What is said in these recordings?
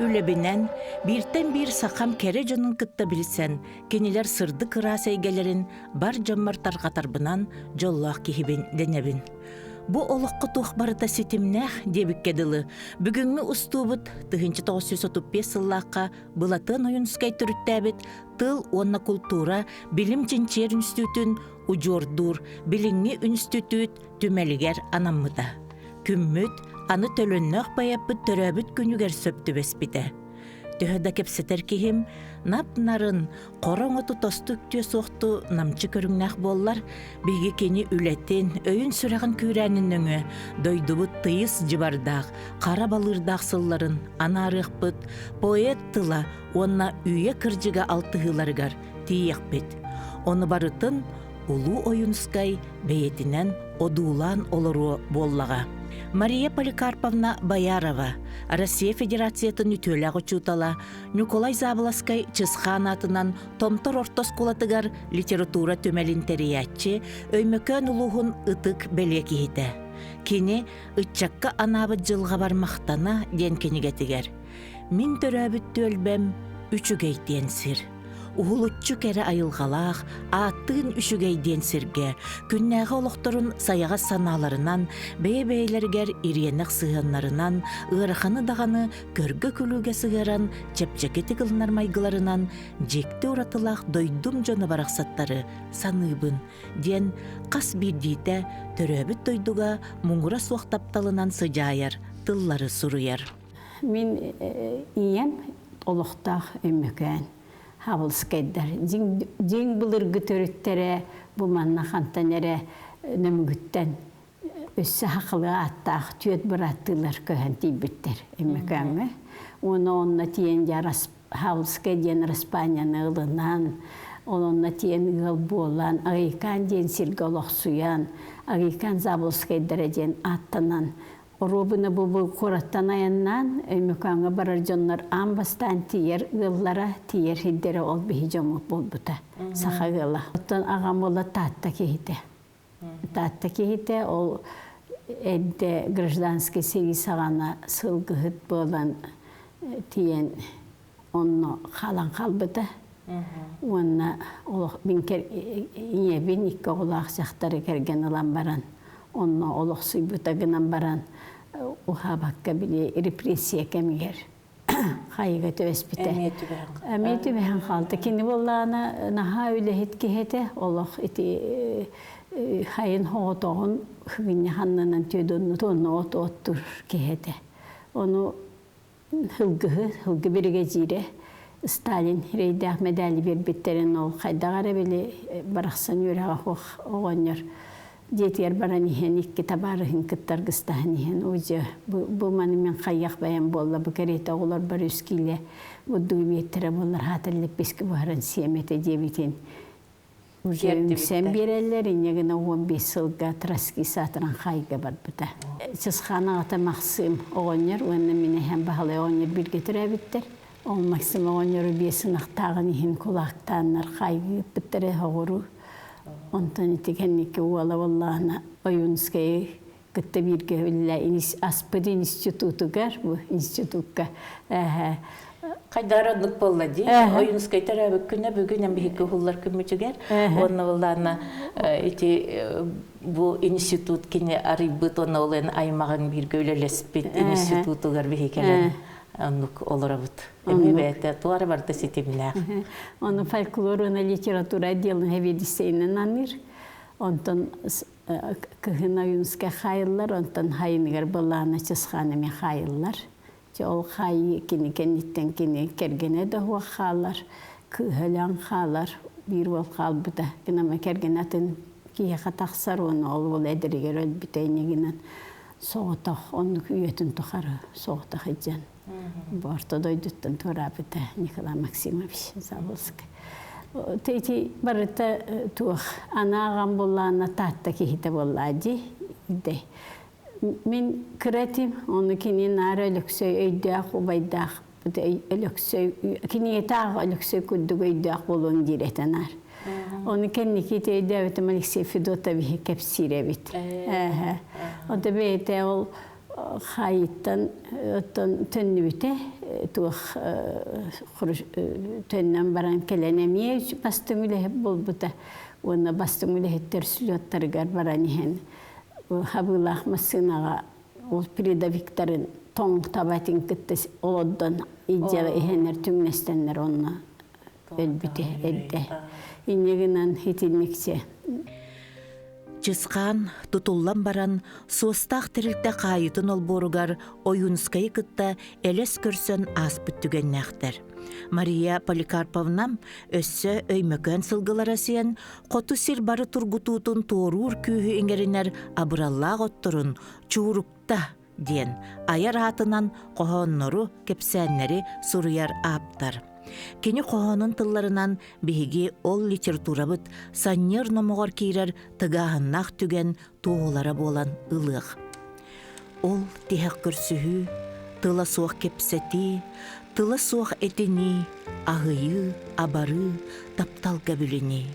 Үлэбинэн бииртэн биир сахам кэрэ дьонун кытта билсэн, кинилэр сырдык ыраас эйгэлэрин бар дьоммор тарҕатарбынан дьоллоох киһибин дэнэбин. Бу олоххо туох барыта ситимнээх диэбиккэ дылы, бүгүҥҥү устуубут 1935 сыллаахха Былатыан Ойуунускай төрүттээбит тыл уонна култуура билим чинчийэр үнстүүтүн удьуордуур билиҥҥи үнстүтүүт түмэлигэр анаммыта. Күммүт аны төлөннөөх поэппыт төрөөбүт күнүгэр сөп түбэспитэ. Төһө да кэпсэтэр киһим нап-нарын, хороҥ оту тосту үктүө суохту намчы көрүҥнээх буоллар, биһиги кини үлэтин, өйүн-сүрэҕин күүрээнин нөҥүө дойдубут тыйыс дьыбардаах, хара балыырдаах сылларын анаарыахпыт, поэт тыла уонна үйэ кырдьыга алтыһыыларыгар тиийиэхпит. Ону барытын Улуу Ойуунускай бэйэтинэн одуулаан олоруо буоллаҕа. Мария Поликарповна Боярова, Россия Федерациятын үтүөлээх учуутала, Ньукулай Заболоскай Чысхаан аатынан Томтор орто оскуолатыгар литература түмэлин тэрийээччи, Өймөкөөн улууһун ытык бэлиэ киһитэ. Кини «Ыччакка анаабыт дьылҕабар махтана» диэн кинигэтигэр «Мин төрөөбүт түөлбэм үчүгэй диэн сир» Уһулуччу кэрэ айылҕалаах, ааттыын үчүгэй диэн сиргэ, күннээҕи олохторун сайаҕас санааларынан, бэйэ-бэйэлэригэр ириэнэх сыһыаннарынан, ыараханы даҕаны көргө-күлүүгэ сыһыаран чэпчэкитик ылынар майгыларынан дьикти уратылаах дойдум дьоно барахсаттары саныыбын диэн хас биирдиитэ төрөөбүт дойдуга муҥура суох тапталынан сыдьаайар тыллары суруйар. Мин ийэм олохтоох Өймөкөөн Хабылскайдар дьиҥ былыргы төрүттэрэ бу манна хантан эрэ Нөмүгүттэн өссө хахылы ааттаах түөрт бырааттыылар көһөн тиийбиттэр Өймөкөөҥҥө. Уонна онно тиийэн дьэ Хабылскай диэн Араспаанньаны ылынан, ол онно тиийэн ыал буолан, Агыйкаан диэн сиргэ олохсуйан, Агыйкаан Заболскайдара диэн ааттанан Оруобуна бу куораттан айаннаан Өймөкөөҥҥө барар дьоннор аан бастаан тиийэр ыаллара, тиийэр сирдэрэ ол биһи дьоммут буолбута, саха ыала. Оттон аҕам уола Таатта киһитэ. Таатта киһитэ ол эрдэ гражданскай сэрии саҕана сылгыһыт буолан тиийэн онно хаалан хаалбыта. Уонна олох мин ийэбин икки оҕолоох дьахтары кэргэн ылан баран онно олохсуйбута гынан баран уһаабакка били репрессия кэмигэр хайыга түбэспитэ. Эмиэ түбэһэн хаалта. Кини буоллаҕына наһаа үлэһит киһи этэ. Олох ити хайын хоҕотоҕун хыгынньаханнынан түөдонну туонна от оттур киһи этэ. Ону Сылгыһы, сылгы биригэдьиирэ Сталин эрэйдээх мэдээли биэрбиттэрин ол хайдах эрэ били барахсан үөрэҕэ суох оҕонньор дьиэтигэр баран иһэн икки табаарыһын кытта аргыстаһан иһэн удьэ бу, бу маны мин хайыах бэйэм буолла бу кэриэтэ оҕолор бары үс киилэ бурдугу биэртэрэ буоллар хаатар лэппиэскэ буһаран сиэм этэ диэбитин Уже үҥсэн биэрэллэр, инньэ гына 15 сылга Троцкий саатыран хаайга барбыта. Чысхаан аҕата Махсыым оҕонньор уонна мин эһэм Баһылай оҕонньор бииргэ төрөөбүттэр. Ол Максим оҕонньору биэс ынахтааҕын иһин кулаактааннар хаайга ыыппыттар оҕуру. Онтон ити кэнники уола буоллаҕына Ойуунскайы кытта бииргэ үлэлээ аспыт институтугар бу институкка Хайдаар оннук буолла дии. Ойуунскай төрөөбүт күнэ бүгүн эн биһиги уһуллар күммүтүгэр. Уонна буоллаана ити бу институт кини арыйбыт уонна ол эн аймаҕыҥ бииргэ үлэлэспит институтугар биһи кэлэн оннук олоробут. Эмиэ бэйэтэ туора барыта ситимнээх. Ону фольклор уонна литература отделын сэбиэдиссэйинэн аныыр. Онтон кыһын Ойуунскай хаайыллар, онтон хайыныгар былаана Чысхаан эмиэ хаайыллар. Дьэ ол хаайыы кини кэнниттэн кини кэргэнэ да суох хаалар, кыыһа өлөн хаалар, биир уол хаалбыта. Гынан кэргэнэ атын киһиэхэ тахсар уонна ол уол эдэригэр өлбүтэ инньэ гынан соҕотох оннук үйэтин тухары соҕотох илдьэн бу орто дойдуттан туораабыта Николай Максимович Заболоцкай. Ити барыта туох анааҕан буоллаҕына Таатта киһитэ буоллаа дии Мин кыра этим, ону кини наар Өлөксөй өйдөөх убайдаах Өлөксөй кинигэтэ Өлөксөй курдук өйдөөх буолуон диир этэ наар. Ону кэнники ити өйдөөбүтүм Алексей Федотовиһы кэпсиир эбит. Ото бэйэтэ ол Хаайыттан оттон төннүбүтэ туох төннөн баран кэлэн эмиэ бастыҥ үлэһит буолбута уонна бастыҥ үлэһиттэр слеттарыгар баран иһэн хабыылаах массыынаҕа ол передовиктарын тоҥ табатын кытта олордон илдьэ иһэннэр түҥнэстэннэр онно өлбүтэ эрдэ инньэ гынан итинникчэ Чысхаан тутуллан баран, суостаах тэрилтэ хаайыытын олбуоругар Ойуунскайы кытта элэс көрсөн ааспыт түгэннээхтэр. Мария Поликарповна өссө Өймөкөөн сылгылара сиэн, хоту сир бары тургутуутун туоруур күүһү иҥэринэр абыраллаах отторун Чуурукта диэн айар аатынан хоһооннору, кэпсээннэри суруйар ааптар. Кини хоһоонун тылларынан биһиги ол литературабыт санньыар номоҕор киирэр тыгааһыннаах түгэн туоһулара буолан ылыах. Ол тиһэх көрсүһүү, тыла суох кэпсэтии, тыла суох этинии, аһыйыы, абарыы, тапталга билинии.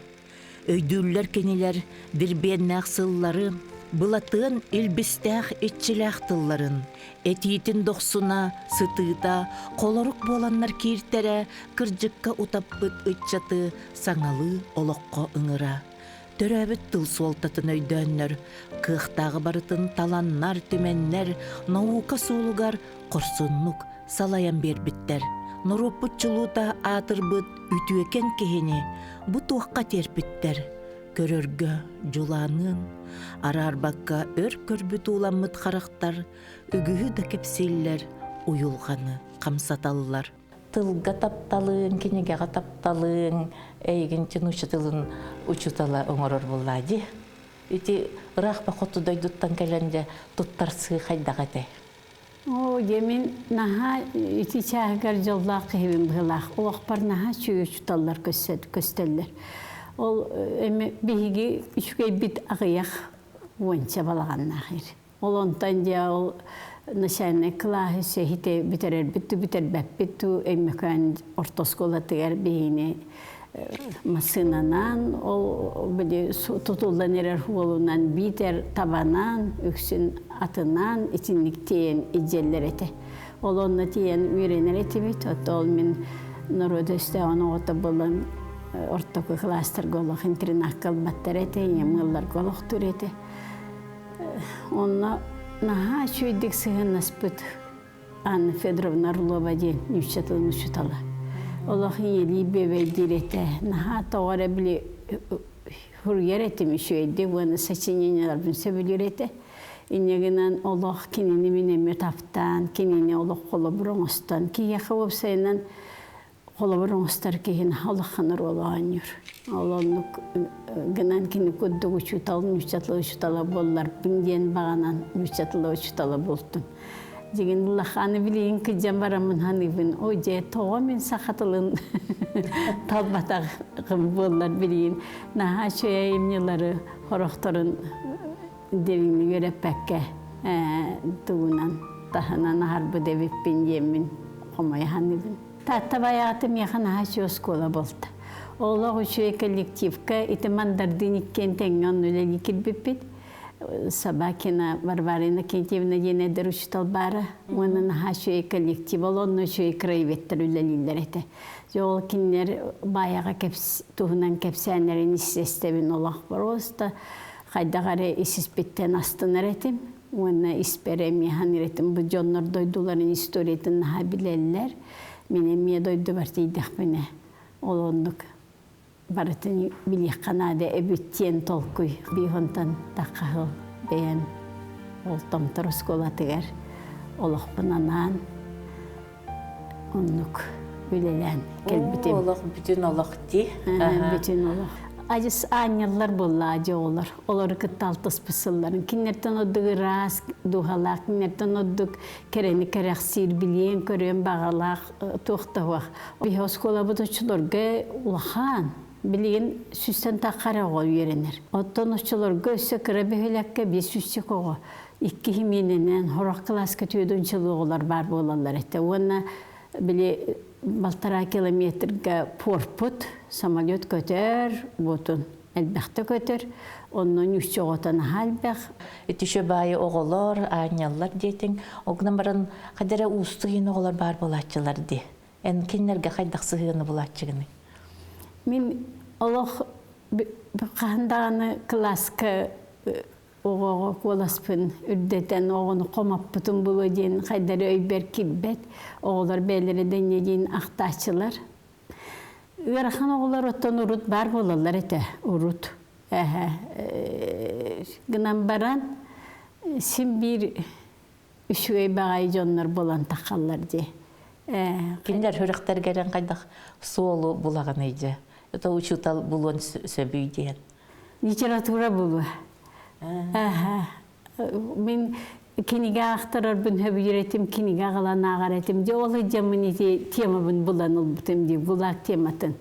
Өйдүүллэр кинилэр дирбиэннээх сыллары, Былатыан илбистээх иччилээх тылларын, этиитин дохсуна, сытыыта, холорук буоланнар кииртэрэ, кырдьыкка утаппыт ыччаты саҥалыы олоххо ыҥыра. Төрөөбүт тыл суолтатын өйдөөннөр, кыахтааҕы барытын таланнар, түмэннэр, наука суолугар хорсуннук салайан биэрбиттэр. Норуоппут чулуута аатырбыт үтүөкэн киһини бу туохха тиэрпиттэр? Көрөргө дьулааныан, араарбакка өр көрбүт ууламмыт харахтар үгүһү да кэпсииллэр, уйулҕаны хамсаталлар. Тылга тапталыҥ, кинигэҕэ тапталыҥ эйигин тянуча тылын учуутала оҥорор буоллаа дии. Ити ыраах хоту дойдуттан кэлэн дьэ туттарсыы хайдах этэй? Оо, дьэ мин наһаа ити чааһыгар дьоллоох киһибин быһыылаах. Олохпор наһаа үчүгэй учууталлар көстөллөр. Ол эми биһиги үчүгэйбит аҕыйах уонча балаҕаннаах ир. Ол онтон дьэ ол начальнай кылааһы сиһити бүтэрэрбит ту бүтэрбэппит ту Өймөкөөн орто оскуолатыгар биһигини массыынанан ол били тутуллан эрэр уолунан биитэр табанан үксүн атынан итинник тиэйэн илдьэллэр этэ. Ол онно тиийэн үөрэнэр этибит. Оттон ол мин норуот өстөөҕүн оҕото буолан ортоку кылаастарга олох интернакка ылбаттар этэ, ийэм ыалларга олохтуур этэ. Онно наһаа үчүгэйдик сыһыаннаспыт Анна Федоровна Орлова диэн нуучча тылын учуутала. Олох ийэлии бүөбэйдиир этэ. Наһаа тоҕо эрэ били суруйар этим үчүгэйдик уонна сочинениеларбын сөбүлүүр этэ. Инньэ гынан олох кинини мин эмиэ таптаан, кинини олох холобур оҥостон, киһиэхэ уопсайынан холобур оҥостор киһи наһаа улахан оруолу оонньуур. Ол оннук гынан кини курдук учуутал, нуучча тыла учуутала буолларбын диэн баҕанан нуучча тыла учуутала буолтум. Дьигин улаханы билигин кыдьан бараммын саныыбын, о дьэ тоҕо мин саха тылын талбатаҕым буоллар билигин наһаа үчүгэй айымньылары хорохторун дириҥник үөрэппэккэ тугунан таһынан аһарбыт эбиппин диэммин хомойо саныыбын. Таатта байаҕата миэхэ наһаа үчүгэй оскуола буолта. Олох үчүгэй коллективка ити Мандардыын иккиэн тэҥҥэ онно үлэлии киирбиппит. Собакина Варвара Иннокентьевна диэн эдэр учуутал баара. Уонна наһаа үчүгэй коллектив, ол онно үчүгэй краеведтар үлэлииллэр этэ. Дьэ ол кинилэр баайаҕа туһунан кэпсээннэрин истэбин олох просто хайдах эрэ ис-испиттэн астынар этим уонна испэр эмиэ саныыр этим бу дьоннор дойдуларын историятын наһаа билэллэр мин эмиэ дойдубар тиийдэхпинэ ол оннук барытын билиэххэ наада эбит диэн толкуй биир таххаһыл бэйэм ол Томтор оскуолатыгар олохпун анаан оннук үлэлээн кэлбитим. Олох бүтүн олох дии. Бүтүн олох. Адьас аанньаллар буолла дьэ олор. Олору кытта алтыспыт сылларын. Кинилэртэн ордук ыраас дууһалаах, кинилэртэн ордук кэрэни кэрэхсиир, билиэн, көрүөн баҕалаах туох да суох. Биһи оскуолабыт оччолорго улахан. Билигин сүүстэн тахха эрэ оҕо үөрэнэр. Оттон оччолорго өссө кыра бөһүөлэккэ биэс сүүсчэк оҕо икки химиэнэнэн сорох кылааска түөрт оҕолор баар буолаллар этэ. Уонна били балтараа километрга порпут, самолет көтөр, буотун. элбэхтэ көтөр. Онно ньүүсчэ оҕото наһаа элбэх. Ити баайы оҕолор, аанньаллар диэтиҥ. Ол гынан баран, хайда эрэ уустук иһин оҕолор баар буолааччылар дии. Эн кинилэргэ хайдах сыһыаны булааччыгыный? Мин олох хаһан даҕаны кылааска оҕоҕо куоласпын үрдэтэн оҕону хомоппутум буолуо диэн хайдары өйбөр киирбэт. Оҕолор бэйэлэрэ да инньэ диэн ахтааччылар. Ыарахан оҕолор оттон урут баар буолаллар этэ, урут. Гынан баран син биир үчүгэй баҕайы дьоннор буолан таххаллар дии. Кинилэр сүрэхтэргэрэн хайдах суолу булаҕыный дьэ? Это учуутал булуон сөбүй диэн. Литература булуо. Мин кинигэ аахтарарбын сөбүлүүр этим, кинигэ аҕалан ааҕар этим. Дьэ ол сылдьаммын ити темабын булан ылбытым дии, ГУЛАГ тематын.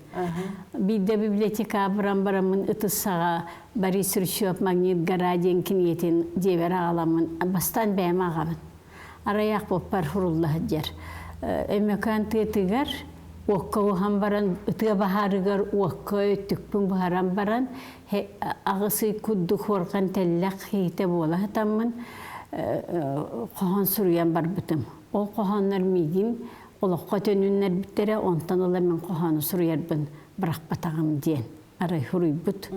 Биирдэ библиотека абыран бараммын ытыс саҕа Борис Ручьев «Магнит гора» диэн кинигэтин дьиэбэр аҕаламмын бастаан бэйэм ааҕабын. Арайаах буоппар сурулла сылдьар. Өймөкөөн тыатыгар уокка уһан баран, ытыа баһаарыгар уокка өттүкпүн буһаран баран, аҕыс ый курдук хуорҕан тэллэх киһитэ буола сытаммын хоһоон суруйан барбытым. Ол хоһооннор миигин олоххо төнүннэрбиттэрэ, онтон ыла мин хоһоону суруйарбын бырахпатаҕым диэн арай суруйбут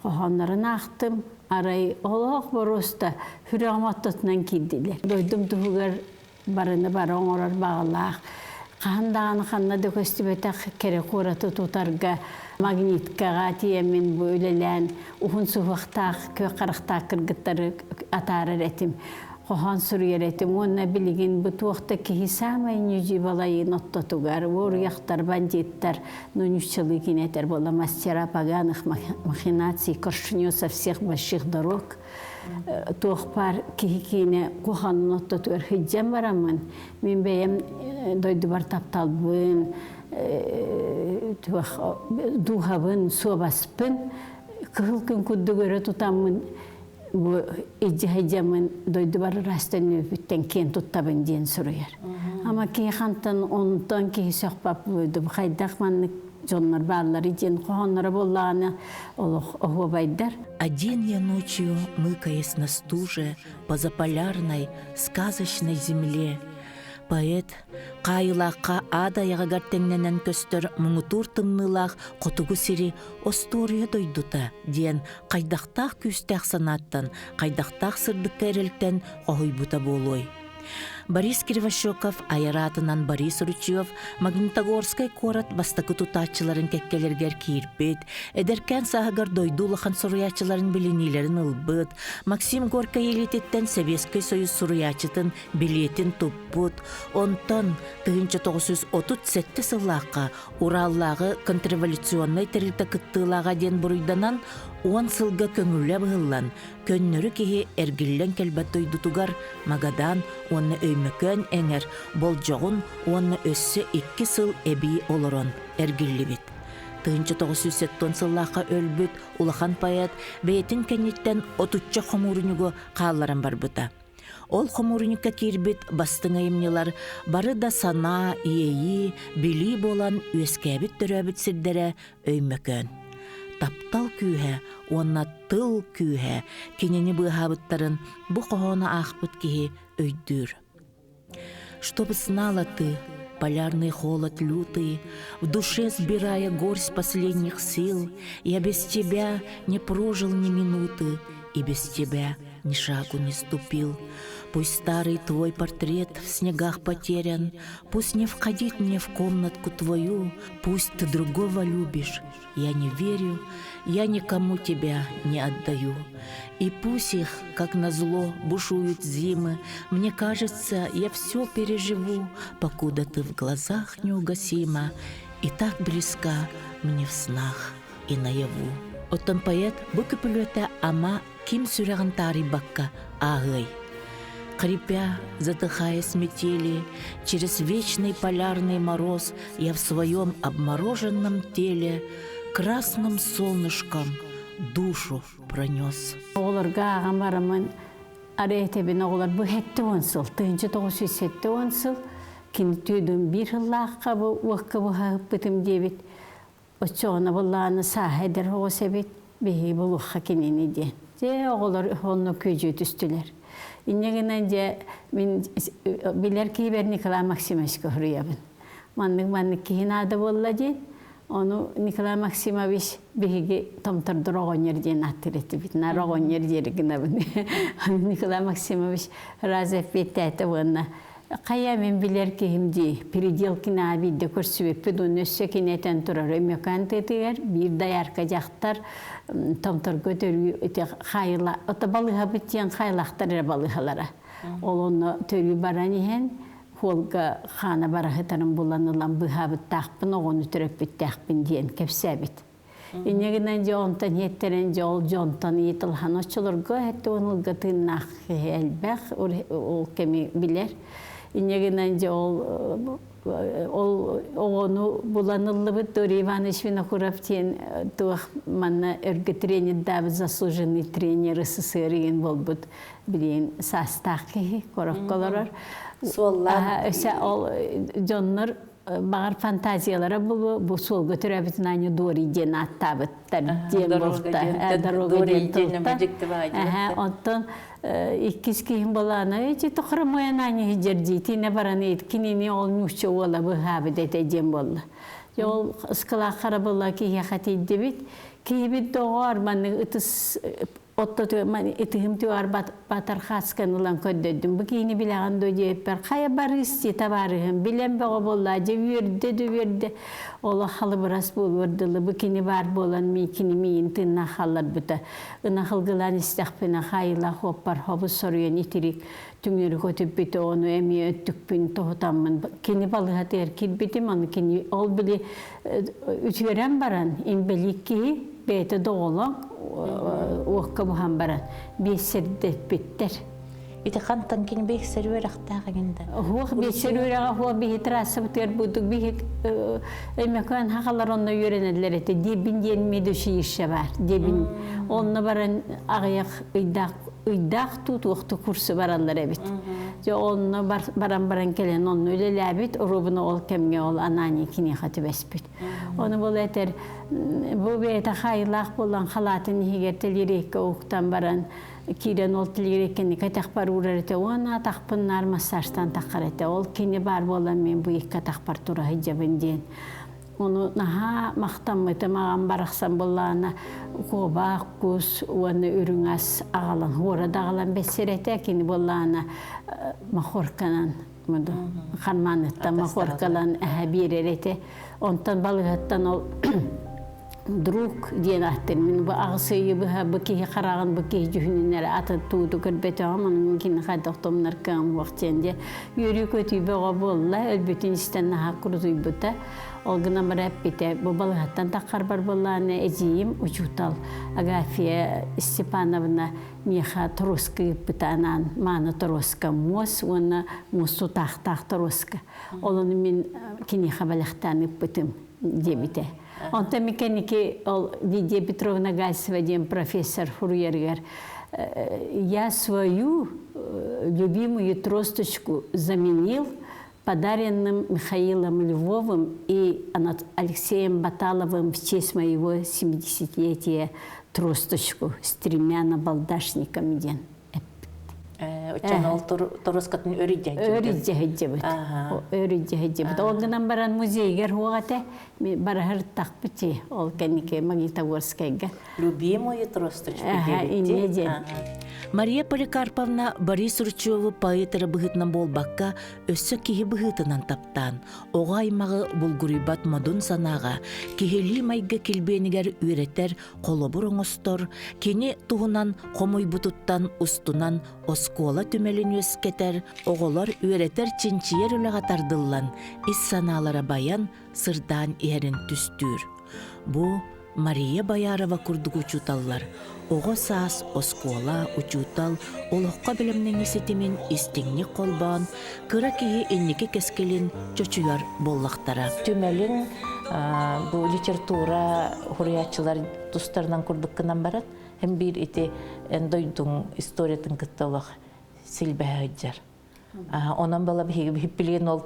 хоһооннорун аахтым. Арай олох боруоста сүрэҕим ортотунан киирдилэр. Дойдум туһугар барыны бары оҥорор баҕалаах, хаһан даҕаны ханна да көстүбэтэх кэрэ куораты тутарга магниткаҕа тиийэммин бу үлэлээн уһун суһуохтаах, күөх харахтаах кыргыттары атаарар этим, хоһоон суруйар этим уонна билигин бу туох да киһи саамай ньүдьү-балайын оттотугар уоруйахтар, бандиттар, ну ньуччалыы кини этэр буолла мастера поганых махинаций коршунё со всех больших дорог туох баар киһи киинэ куһаҕанын ортотугар сылдьан бараммын мин бэйэм дойдубар тапталбын туох дууһабын суобаспын кыһыл күн курдук өрө тутаммын бу илдьэ сылдьаммын дойдубар ыраас төннүбүппүттэн киэн туттабын диэн суруйар. Ама киһи хантан онтон киһи сөхпөт буойдум хайдах маннык дьоннор бааллары диэн хоһоонноро буоллаҕына олох оһуобайдар. Один я ночью, мыкаясь на стуже, по заполярной, сказочной земле, поэт хаайылаахха аад айаҕыгар тэҥнэнэн көстөр муҥутуур тымныылаах хотугу сири остуоруйа дойдута диэн хайдахтаах күүстээх санааттан, хайдахтаах сырдыкка эрэлтэн хоһуйбута буолуой. Борис Кривощеков айар аатынан Борис Ручьев Магнитогорскай куорат бастакы тутааччыларын кэккэлэригэр киирбит, эдэркээн сааһыгар дойду улахан суруйааччыларын билиниилэрин ылбыт, Максим Горькай илиититтэн Сэбиэскэй Союз суруйааччытын билиэтин туппут, онтон 1937 сыллаахха Ураллааҕы контрреволюционнай тэрилтэ кыттыылааҕа диэн буруйданан 10 сылга көҥүлэ быһыллан, көннөрү киһи эргиллэн кэлбэт дойдутугар Магадан уонна Өймөкөөн эҥэр болдьоҕун уонна өссө 2 сыл эбии олорон эргиллибит. 1970 сыллаахха өлбүт улахан поэт бэйэтин кэнниттэн отучча хомуурунньугу хаалларан барбыта. Ол хомуурунньукка киирбит бастыҥ айымньылар бары да санаа, иэйии, билии буолан үөскээбит-төрөөбүт сирдэрэ Өймөкөөн. Таптал күүһэ уонна тыл күүһэ кинини быыһаабыттарын бу хоһоону аахпыт киһи өйдүүр. Чтобы знала ты, полярный холод лютый, в душе сбирая горсть последних сил, я без тебя не прожил ни минуты и без тебя ни шагу не ступил. Пусть старый твой портрет в снегах потерян, пусть не входить мне в комнатку твою, пусть ты другого любишь, я не верю, я никому тебя не отдаю. И пусть их, как назло, бушуют зимы, мне кажется, я все переживу, покуда ты в глазах неугасима и так близка мне в снах и наяву. Оттон поэт бу күпүлүөтэ ама ким сүрэҕин таарыйбакка ааҕыай. Хрипя, задыхаясь метели, через вечный полярный мороз я в своем обмороженном теле красным солнышком душу пронес. Оҕолорго ааҕан бараммын арай этэбин оҕолор бу 70 сыл, 1970 сыл кини түөдүн биир сыллаахха бу уокка быһаһыппытым диэбит. Оччоҕуна былааны сааһа эдэр оҕус эбит. Биһиги булуохха кинини диэн. Дьэ, оҕолор онно күөдьүйэ түстүлэр. Инньэ гынан дьэ, мин билэр киһибэр Николай Максимовичка суруйабын. Маннык-маннык киһи наада буолла диэн. Ону Николай Максимович биһиги Томтордор оҕонньор диэн ааттыыр этибит. Наар оҕонньор диэри гынабын. Николай Максимович раза эппиэттээтэ уонна хайа мин билэр киһим дии, Переделкинаҕа биирдэ көрсүбүппүт уонна өссө кини этэн турар Өймөкөөн тыатыгар биир доярка дьахтар Томторго төрүү ити хайла ото балыыһабыт диэн хайлахтар эрэ балыыһалара. Ол онно төрүү баран иһэн хуолга хаана бараһытарын булан ылан быыһаабыттаахпын, оҕону төрөппүттээхпин диэн кэпсээбит. Инньэ гынан дьэ онтон иһиттэрэн дьэ ол дьонтон ыйытылһан оччолорго эттэ уонулга тыыннаах киһи элбэх ол кэми билэр. Инньэ гынан дьэ ол ол оҕону булан ыллыбыт Дорий Иванович Винокуров диэн туох манна өргө тренердаабыт заслуженный тренер СССР игин буолбут билигин саастаах киһи корокко олорор. Суоллаан. Өссө ол дьоннор баҕар фантазиялара булуо бу суолга төрөөбүтүн аанньа Дори диэн ааттаабыттар диэн буолта дорога диэн тылта оттон иккис киһим болаана эти тохромоян аанньа хиджердии тине баран кинини ол нуучча уола быһаабыт этэ диэн буолла ол ыскалаах хара буолла киһиэхэ тиийдибит киһибит доҕоор маннык ытыс Отто ытыһым түгар батархаасканы ылан көрдөрдүм. Бу киһини билэҕин дуо диэппэр, хайа барыыс дии табаарыһым, билэн бөҕө буолла, дьэ үөрдэ да үөрдэ. Олох халыбырас буолуор дылы бу кини баар буолан мин кини миигин тыыннаах хаалларбыта. Ынах ылгылаан истэхпинэ хаайыылаах уоппар хобус соруйан итирик түҥнэри көтүппүтэ, ону эмиэ өттүкпүн тоһутаммын кини балыһатыгар киирбитим, ону кини ол били үтүөрэн баран инбэлиит киһи бэйэтэ доҕолоҥ уокка буһан баран биэссэрдэппиттэр. Ити хантан кини биэссэр үөрэхтээх эҥин да? Уох биэссэр үөрэҕэ уох биһи трассабытыгар будук биһи Өймөкөөн хахалар онно үөрэнэллэр этэ. Диэбин диэн медучилище баар. Диэбин онно баран аҕыйах ыйдаах ыйдаах туутуохту курсу бараллар эбит. Дьэ онно баран баран кэлэн онно үлэлээбит, оруобуна ол кэмҥэ ол Ананий киниэхэ түбэспит. Ону бұл этэр, бу бэйэтэ хаайылаах буолан халаатын иһигэр тэлириэккэ уктан баран киирэн ол тэлириэккэни кэтэхпэр уурар этэ уонна атахпын наар массажтан таххар этэ. Ол кини баар буолан мин бу икки атахпар тура сылдьабын диэн Ону наһаа махтаммытым аҕам барахсан былаана куобаах кус уонна үрүҥ ас аҕалан хуора да аҕалан бэссэр этэ кини былаана махорканан хармааныттан махоркалан эһэ биэрэр этэ онтон балыыһаттан ол друг диэн ааттыыр мин бу аҕыс ыйы быһа бу киһи хараҕын бу киһи дьүһүнүн эрэ атын тууту көрбөтөҕүм онон кини хайдах томнор кыаҕым суох диэн дьэ үөрүү-көтүү бөҕө буолла өлбүтүн истэн наһаа курутуйбута Ол гынан баран эппитэ, бу балыһаттан таххарбар буоллаҕына эдьиийим учуутал Агафья Степановна миэхэ торуоска ыыппыта анаан мааны торуоска муос уонна муос тутаахтаах торуоска. Ол ону мин киниэхэ бэлэхтээн ыыппытым диэбитэ. Онтон мин кэнники ол Лидия Петровна Гальцева диэн профессор суруйарыгар я свою любимую тросточку заменил подаренным Михаилом Львовым и Алексеем Баталовым в честь моего 70-летия тросточку с тремя набалдашниками диэн эппит. Оччону ол торуоскатын өр Өр илдьэ Өр илдьэ Ол гынан баран музейгар хуох этэ бараһыртахпыт ол кэнники Магнитогорскайга. Любимую тросточку диэбитти. Мария Поликарповна Борис Ручеву поэт эрэ быһыытынан буолбакка, өссө киһи быһыытынан таптаан, оҕо аймаҕы булгуруйбат модун санааҕа, киһилии майгы килбиэнигэр үөрэтэр холобур оҥостор, кини туһунан хомуйбутуттан устунан оскуола түмэлин үөскэтэр, оҕолор үөрэтэр-чинчийэр үлэҕэ тардыллан, ис санаалара байан, сырдаан иһэрин түстүүр. Бу Мария Боярова курдук учууталлар оҕо саас, оскуола, учуутал олоххо бэлэмнэнии ситимин истиҥник холбоон, кыра киһи инники кэскилин чочуйар буоллахтара. Түмэлин бу литература суруйааччылар тустарынан курдук гынан баран, һэм биир ити эн дойдуҥ историятын кытта олох силбэһэ сылдьар. Онон бала биһиги билигин ол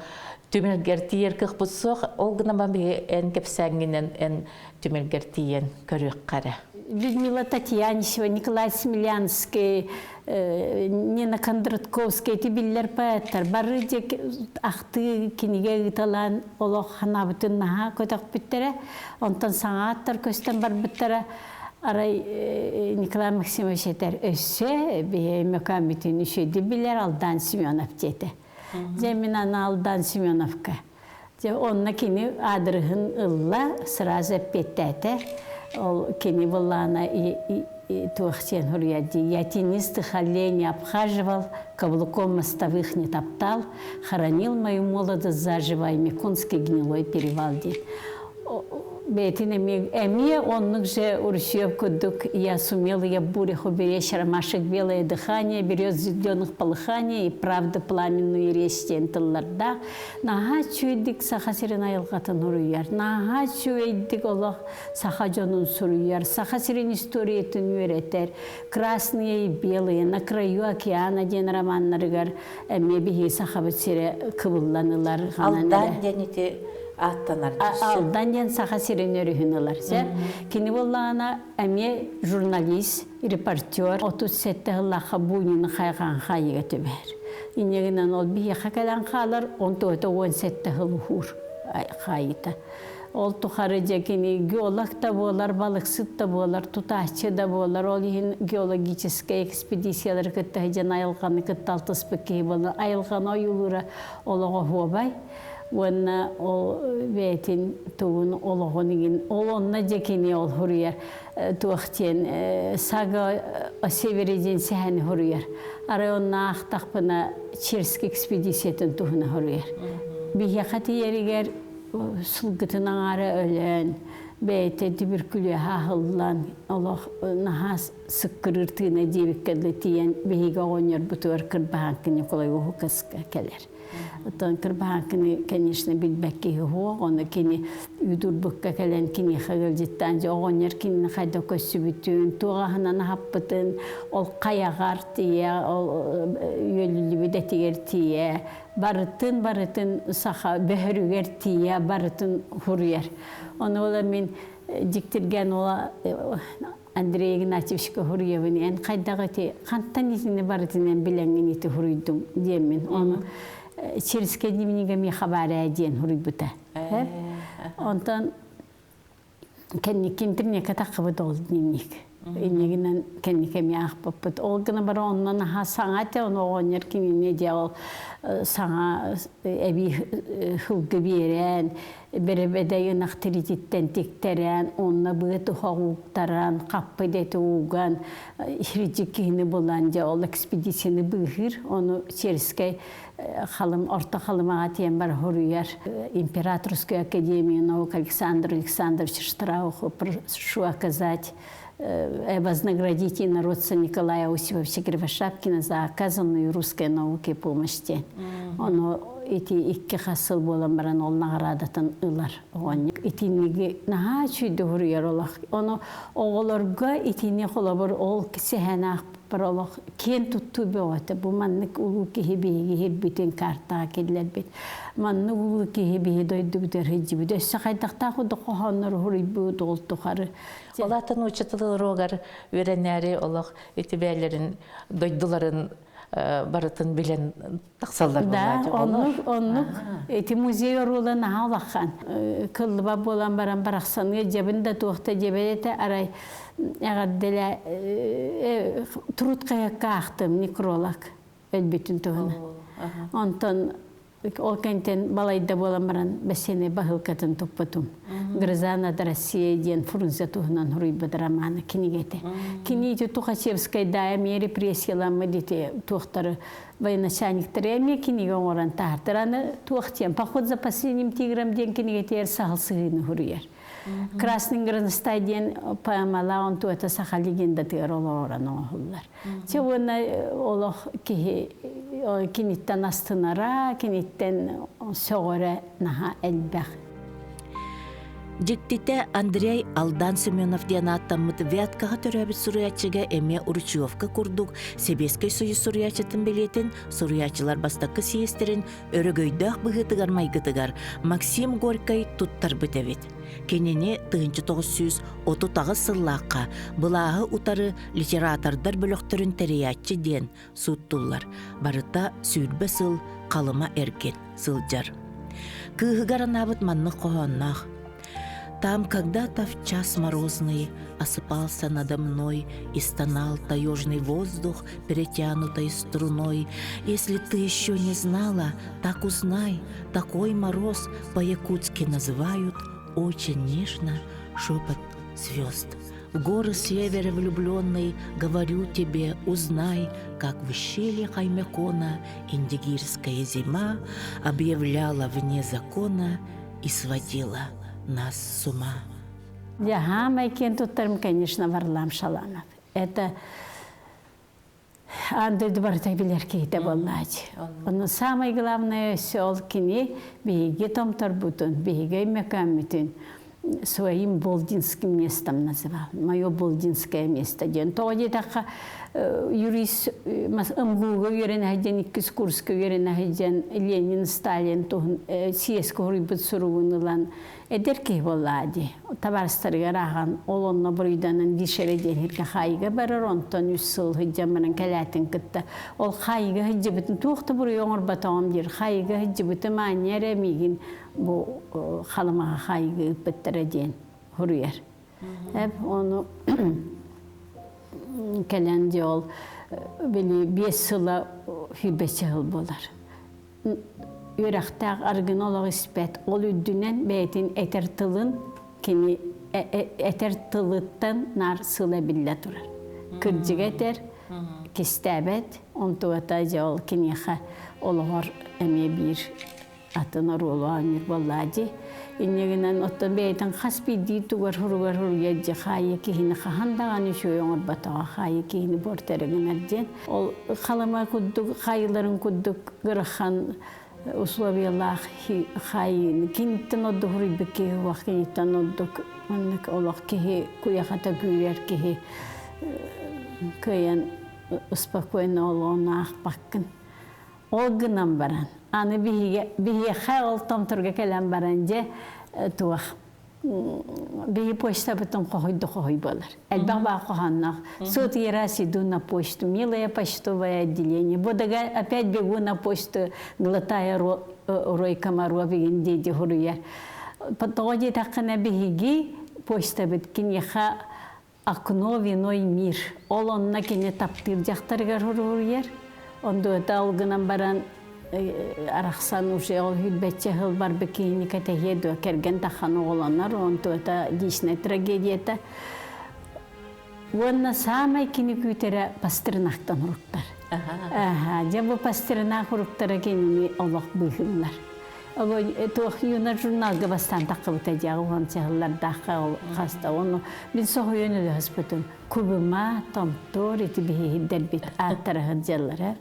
түмэлгэр тиийэр кыахпыт суох. Ол гынан биһиги эн кэпсээҥҥинэн эн түмэлгэр тиийэн көрүөххэ эрэ. Людмила Татьяничева, Николай Смелянский, Нина Кондратковская ити биллэр поэттар бары ахтыы кинигэ ыыталаан олох ханаабытын наһаа көтөхпүттэрэ. Онтон саҥа ааттар көстөн барбыттара. Арай Николай Максимович этэр өссө биһи Өймөкөөммүтүн үчүгэйдик билэр Алдан Семенов диэтэ. Дьэ мин аны Алдан Семеновка. Дьэ онно кини аадырыһын ылла, сразу эппиэттээтэ. Ол кини былаана туох диэн суруйар дии. Я тенистых аллей обхаживал, каблуком мостовых не топтал, хоронил мою молодость заживо Микунский гнилой перевал диэн. Бэйэтин эмиэ эмиэ оннук же Урусьев курдук я сумел я бурях уберечь ромашек белое дыхание, берез зеленых полыхание и правда пламенную речь диэн тыллардаах. Наһаа үчүгэйдик Саха сирин айылҕатын уруйар, наһаа үчүгэйдик олох саха дьонун суруйар, Саха сирин историятын үөрэтэр, Красные и белые, На краю океана диэн романнарыгар эмиэ биһиги Сахабыт сирэ кыбыллан ылар. Алдан диэн ити ааттанар. Алдан диэн Саха сирин өрүһүн ылар. Кини буоллаҕына эмиэ журналист, репортер 37 сыллаахха Бунины хайҕаан хаайыыга түбэһэр. Инньэ гынан ол биһиэхэ кэлэн хаалар, он тоҕото 17 сыл уһуур хаайыыта. Ол тухары дьэ кини геолог да буолар, балыксыт да буолар, тутааччы да буолар. Ол иһин геологическай экспедициялары кытта сылдьан айылҕаны кытта алтыспыт киһи буолан айылҕаны ойуулуура олоҕо оһуобай. Уонна ол бэйэтин тугун олоҕун иҥин ол онно дьэ кини ол суруйар туох диэн сага о севере диэн сэһэни суруйар. Арай онно аахтахпына Черскэй экспедициятын туһуна суруйар. Биһиэхэ тиийэригэр сылгытын аҥаара өлөн, бэйэтэ түбүркүлүөһэ аһыллан, олох наһаа сыккырыыр тыына диэбиккэ дылы тиийэн биһиги оҕонньорбутугар Кырбаһааҥкы Николай Уһукаска кэлэр. Оттон Кырбаһааҥкыны, конечно, билбэт киһи суох, ону кини Үдурбукка кэлэн киниэхэ ыалдьыттаан дьэ оҕонньор кинини хайда көрсүбүтүн, туох аһынан аһаппытын, ол хайаҕар тиийэ, ол үөлүллүбүт этигэр тиийэ, барытын барытын саха бөһөрүгэр тиийэ барытын суруйар. Ону ола мин дьиктиргээн ола Андрей Игнатьевичка суруйабын эн хайдах ити хантан итини барытынан билэҥҥин ити суруйдуҥ диэммин. Ону Черскэй дневнигэ миэхэ баар ээ диэн суруйбута. Онтон кэнники интернекка таххыбыт ол дневник. Иннигинэн кэнники эмиэ аахпыппыт. Ол гына бара онно наһаа саҥа этэ, ону оҕонньор кинини дьэ ол саҥа эбии сылгы биэрэн, бэрэбэдэй ынах тирититтэн тиктэрэн, онно быа туһах ууктаран, хаппы дэти ууган, хирдьик киһини булан дьэ ол экспедицияны быыһыыр. Ону Черскэй халым орто халымаҕа тиийэн бар хоруйар Императорскую академию наук Александр Александрович Штрауху прошу оказать вознаградить инородца Николая Осиповича Кривошапкина за оказанную русской науке помощь диэн. Ону ити икки хас сыл буолан баран ол наҕараадатын ылар оҕонньор. Итинниги наһаа үчүгэй хоруйар олох. Ону оҕолорго итини холобур ол сэһэн олох киэн туттуу бөҕөтө. Бу маннык улуу киһи биһиги иһирбитин картаҕа киллэрбит. Маннык улуу киһи биһи дойдубутугар сылдьыбыт. Өссө хайдахтаах курдук хоһооннору суруйбут ол тухары. Ол аата нуучча тылын уруогар үөрэнээри олох ити бэйэлэрин дойдуларын барытын билэн тахсаллар Да, оннук, оннук. Ити музей оруола наһаа улахан. Кыллыба буолан баран барахсаныа дьэбин да туохта дьэбэт этэ арай эҕэрдэлэ труд хайакка аахтым некролог өлбүтүн туһунан. Онтон ол кэнтэн балайда буолан баран бэсиэнэ баһыылкатын туппутум. Гроза над Россией диэн Фрунзе туһунан суруйбут романа кинигэтэ. Кини ити Тухачевскайдаа эмиэ репрессияламмыт ити туохтары военачальниктары эмиэ кинигэ оҥорон таһаартар. Аны туох диэн «Поход за последним тигром» диэн кинигэтигэр саһыл сыһыыны суруйар. Красный горностай диэн поэмалаа онтуота саха легендатыгар олоҕуран оҥоһуллар. Чэ уонна олох киһи киниттэн астынара, киниттэн сөҕөрө наһаа элбэх. Дьиктитэ, Андрей Алдан Семенов диэн ааттаммыт Вяткаҕа төрөөбүт суруйааччыга эмиэ Ручьевка курдук Сэбиэскэй Союз суруйааччытын бэлиэтин суруйааччылар бастакы съезтэрин өрөгөйдөөх быһыытыгар-майгытыгар Максим Горькай туттарбыт эбит. Кинини 1938 сыллаахха былааһы утары литератордар бөлөхтөрүн тэрийээччи диэн сууттууллар. Барыта 20 сыл Халыма эргин сылдьар. Кыыһыгар анаабыт маннык хоһоонноох. Там когда-то в час морозный осыпался надо мной и стонал таежный воздух, перетянутой струной. Если ты еще не знала, так узнай, такой мороз по-якутски называют очень нежно шепот звезд. В горы севера влюбленный, говорю тебе, узнай, как в ущелье Хаймякона индигирская зима объявляла вне закона и сводила нас с ума. Я саамай киэн туттарым, конечно, Варлам Шаламов. Это аан дойду барыта билэр киһитэ буоллаачы. Ону самое главное өссө ол кини биһиги томторбутун, биһиги өймөкөөммүтүн своим болдинским местом называл. Мое болдинское место диэн. Тоҕо диэтэххэ юрист МГУга үөрэнэ сылдьан, иккис курска үөрэнэ сылдьан Ленин, Сталин туһун съезкэ суруйбут суругун ылан Эдэр киһи буоллаа дии. Табаарыстарыгар ааҕан, ол онно буруйданан Вишере диэн сиргэ хаайыыга барар, онтон үс сыл сылдьан баран кэлээтин кытта ол хаайыыга сылдьыбытын туох да буруйу оҥорботоҕум диир. Хаайыыга сылдьыбытым аанньа эрэ миигин бу Халымаҕа хаайыыга ыыппыттара диэн суруйар. Эп ону кэлэн дьэ ол били 5 сыла 27 сыл буолар. үөрэхтээх арыгыны олох испэт. Ол үрдүнэн бэйэтин этэр тылын кини этэр тылыттан наар сыла биллэ турар. Кырдьыга этэр, кистээбэт, онтугата дьэ ол киниэхэ олоҕор эмиэ биир атын оруолу оонньуур буоллаа дии. Инньэ гынан оттон бэйэтин хас биирдии тугар хуругар хуруйар дьэ хаайыы киһини хаһан даҕаны үчүгэй оҥорботоҕо хаайыы киһини буортары гынар диэн. Ол халыма курдук хаайыыларын курдук ыарахан условиялаах хаайыыны киниттэн ордук хуруйбут киһи уох киниттэн ордук маннык олох киһи куйахата күүрэр киһи кыайан спокойно олоҕун аахпаккын. Ол гынан баран, аны биһиэхэ ол томторго кэлэн баран дьэ туох биһи почтабытын хоһуйда хоһуй буолар. Элбэх баа хоһоонноох. Сотый раз иду на почту, милое почтовое отделение. Бодага опять бегу на почту, глотая рой комаров игин диэди хуруйар. Тоҕо диэтэххинэ биһиги почтабыт киниэхэ окно виной мир. Ол онно кини таптыыр дьахтарыгар уруһуйар. Ондуота ол гынан баран арахсан уже ол хүрбэччэ сыл барбы киһини кэтэһиэ дуо кэргэн тахан оҕолонор онтуота личная трагедията. Уонна саамай кини күүтэрэ Пастернактан уруктар. Аха, дьэ бу Пастернак уруктара кинини олох быыһыыллар. Туох юна журналга бастаан таххыбыта дьаҕы уон сыһыллардаахха ол хаста ону мин соһуйан өлөһөспүтүм кубума томтор ити биһиһирдэрбит ааттара сылдьаллара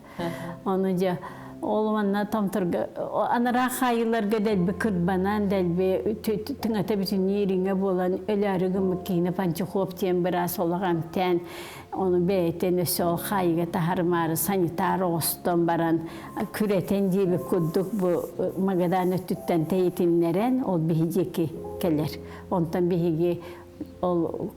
ону дьэ ол манна томторго анараа хаайыыларга дэлби кырбанан дэлби тыҥата бүтүннүү ириҥэ буолан өлөөрү гыммыт киһини Панчухов диэн быраас олох эмтээн Ону бэйэтин өссө ол хаайыыга таһарымаары санитар оҕостон баран күрэтэн диэбит курдук бу Магадан өттүттэн тэйитиннэрэн ол биһи диэки кэлэр. Онтон биһиги ол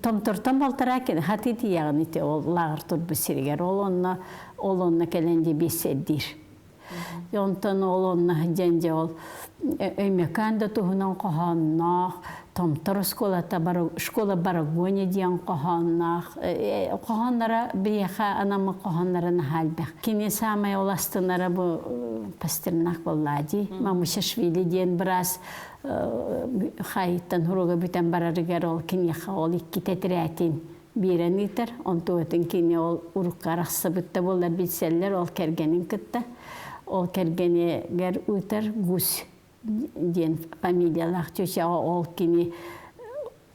томтортон балтараа хаты тиийэҕин ити ол лааҕыр турбут сиригэр ол онно ол онно кэлэн дьэ биэссэрдиир. Онтон ол онно сылдьан дьэ ол Өймөкөөн да туһунан хоһоонноох, Томтор оскуолата школа Барагоня диэн хоһоонноох. Хоһоонноро биһиэхэ анаммыт хоһоонноро наһаа элбэх. Кини саамай ол астынара бу Пастернак буоллаа дии. Мамушашвили диэн быраас хаайыттан хуруга бүтэн барарыгар ол киниэхэ ол икки тэтэрээтин биэрэн ыытар. Онтуотун кини ол урукка арахсыбыт да буоллар билсэллэр ол кэргэнин кытта. Ол кэргэнигэр ыытар Гусь диэн фамилиялаах чучаҕа ол кини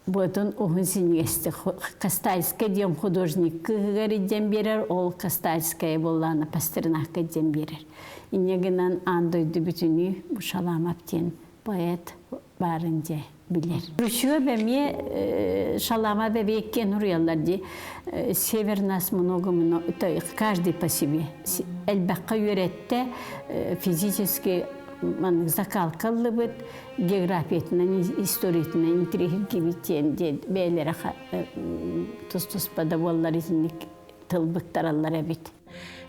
Буотун уһун синньигэстик Кастальская диэн художник кыыһыгар илдьэн биэрэр, ол Кастальская буоллаҕына Пастернакка илдьэн биэрэр. Инньэ гынан аан дойду бүтүнүү Шаламов диэн поэт баарын дьэ. билэр. Ручьев эмиэ Шалама бэбиэккиэн уруйаллар дии. Север нас много много, каждый по себе. Элбэххэ үөрэттэ, физически маннык закалка ыллыбыт, географиятынан, историятынан интириэһиргибит диэн бэйэлэрэ тус-туспа да буоллар итинник тылбыктараллар эбит.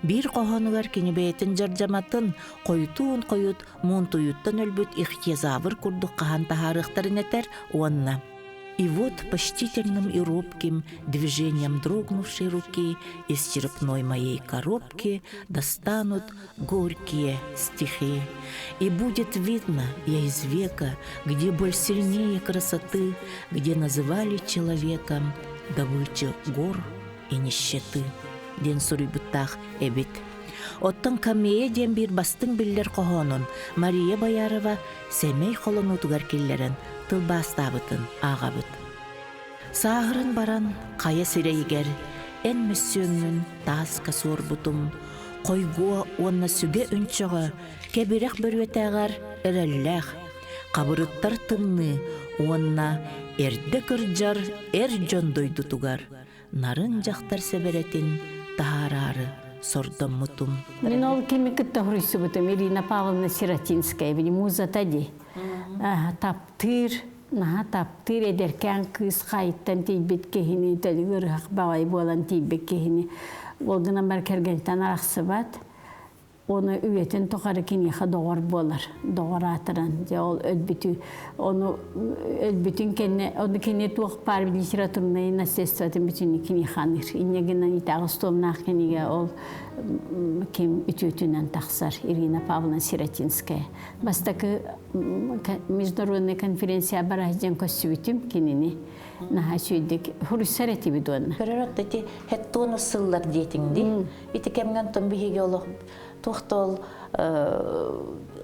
Биир хоһоонугар кини бэйэтин дьардьаматын хойутуун-хойут муунтуйуттан өлбүт ихтиозавр курдук хаһан таһаарыахтарын этэр уонна И вот почтительным и робким движением дрогнувшей руки из черепной моей коробки достанут горькие стихи. И будет видно я из века, где боль сильнее красоты, где называли человеком добычу гор и нищеты диэн суруйбуттаах эбит. Оттон Камея диэн биир бастыҥ биллэр хоһоонун Мария Боярова сэмэй холонуутугар киллэрэн тылбаастаабытын ааҕабыт. Сааһыран баран хайа сирэйигэр эн мөссүөҥҥүн тааска суорбутум, хойгуо уонна сүгэ үнчөҕө кэбирэх бөрүөтээҕэр эрэллээх, хабырыттар тымныы уонна эрдэ кырдьар эр дьон дойдутугар нарын дьахтар сэбэрэтин таһаараары сордоммутум. Мин ол кими кытта хоруйсубутум Ирина Павловна Сиротинская, били музата ди. Таптыыр, наһаа таптыыр эдэркээн кыыс хайыттан тиийбит киһини, төлүгүр ыһах баҕай буолан тиийбит киһини. Ол гынан бар кэргэнтэн арахсыбат. Ону үйэтин тухары киниэхэ доҕор буолар, доҕор аатыран. Дьэ ол өлбүтү, ону өлбүтүн кэннэ, ону кини туох баар литературнай наследствотын бүтүннүү киниэхэ аныыр. Инньэ гынан итэҕэс туомнаах кинигэ ол ким үтүөтүнэн тахсар Ирина Павловна Сиротинская. Бастакы международная конференция бара сылдьан көрсүбүтүм кинини. Наһаа үчүгэйдик хуруйсар этибит уонна. Көрөр ити хеттуону сыллар диэтиҥ дии. Ити кэмҥэ онтон биһиги олох туох да ол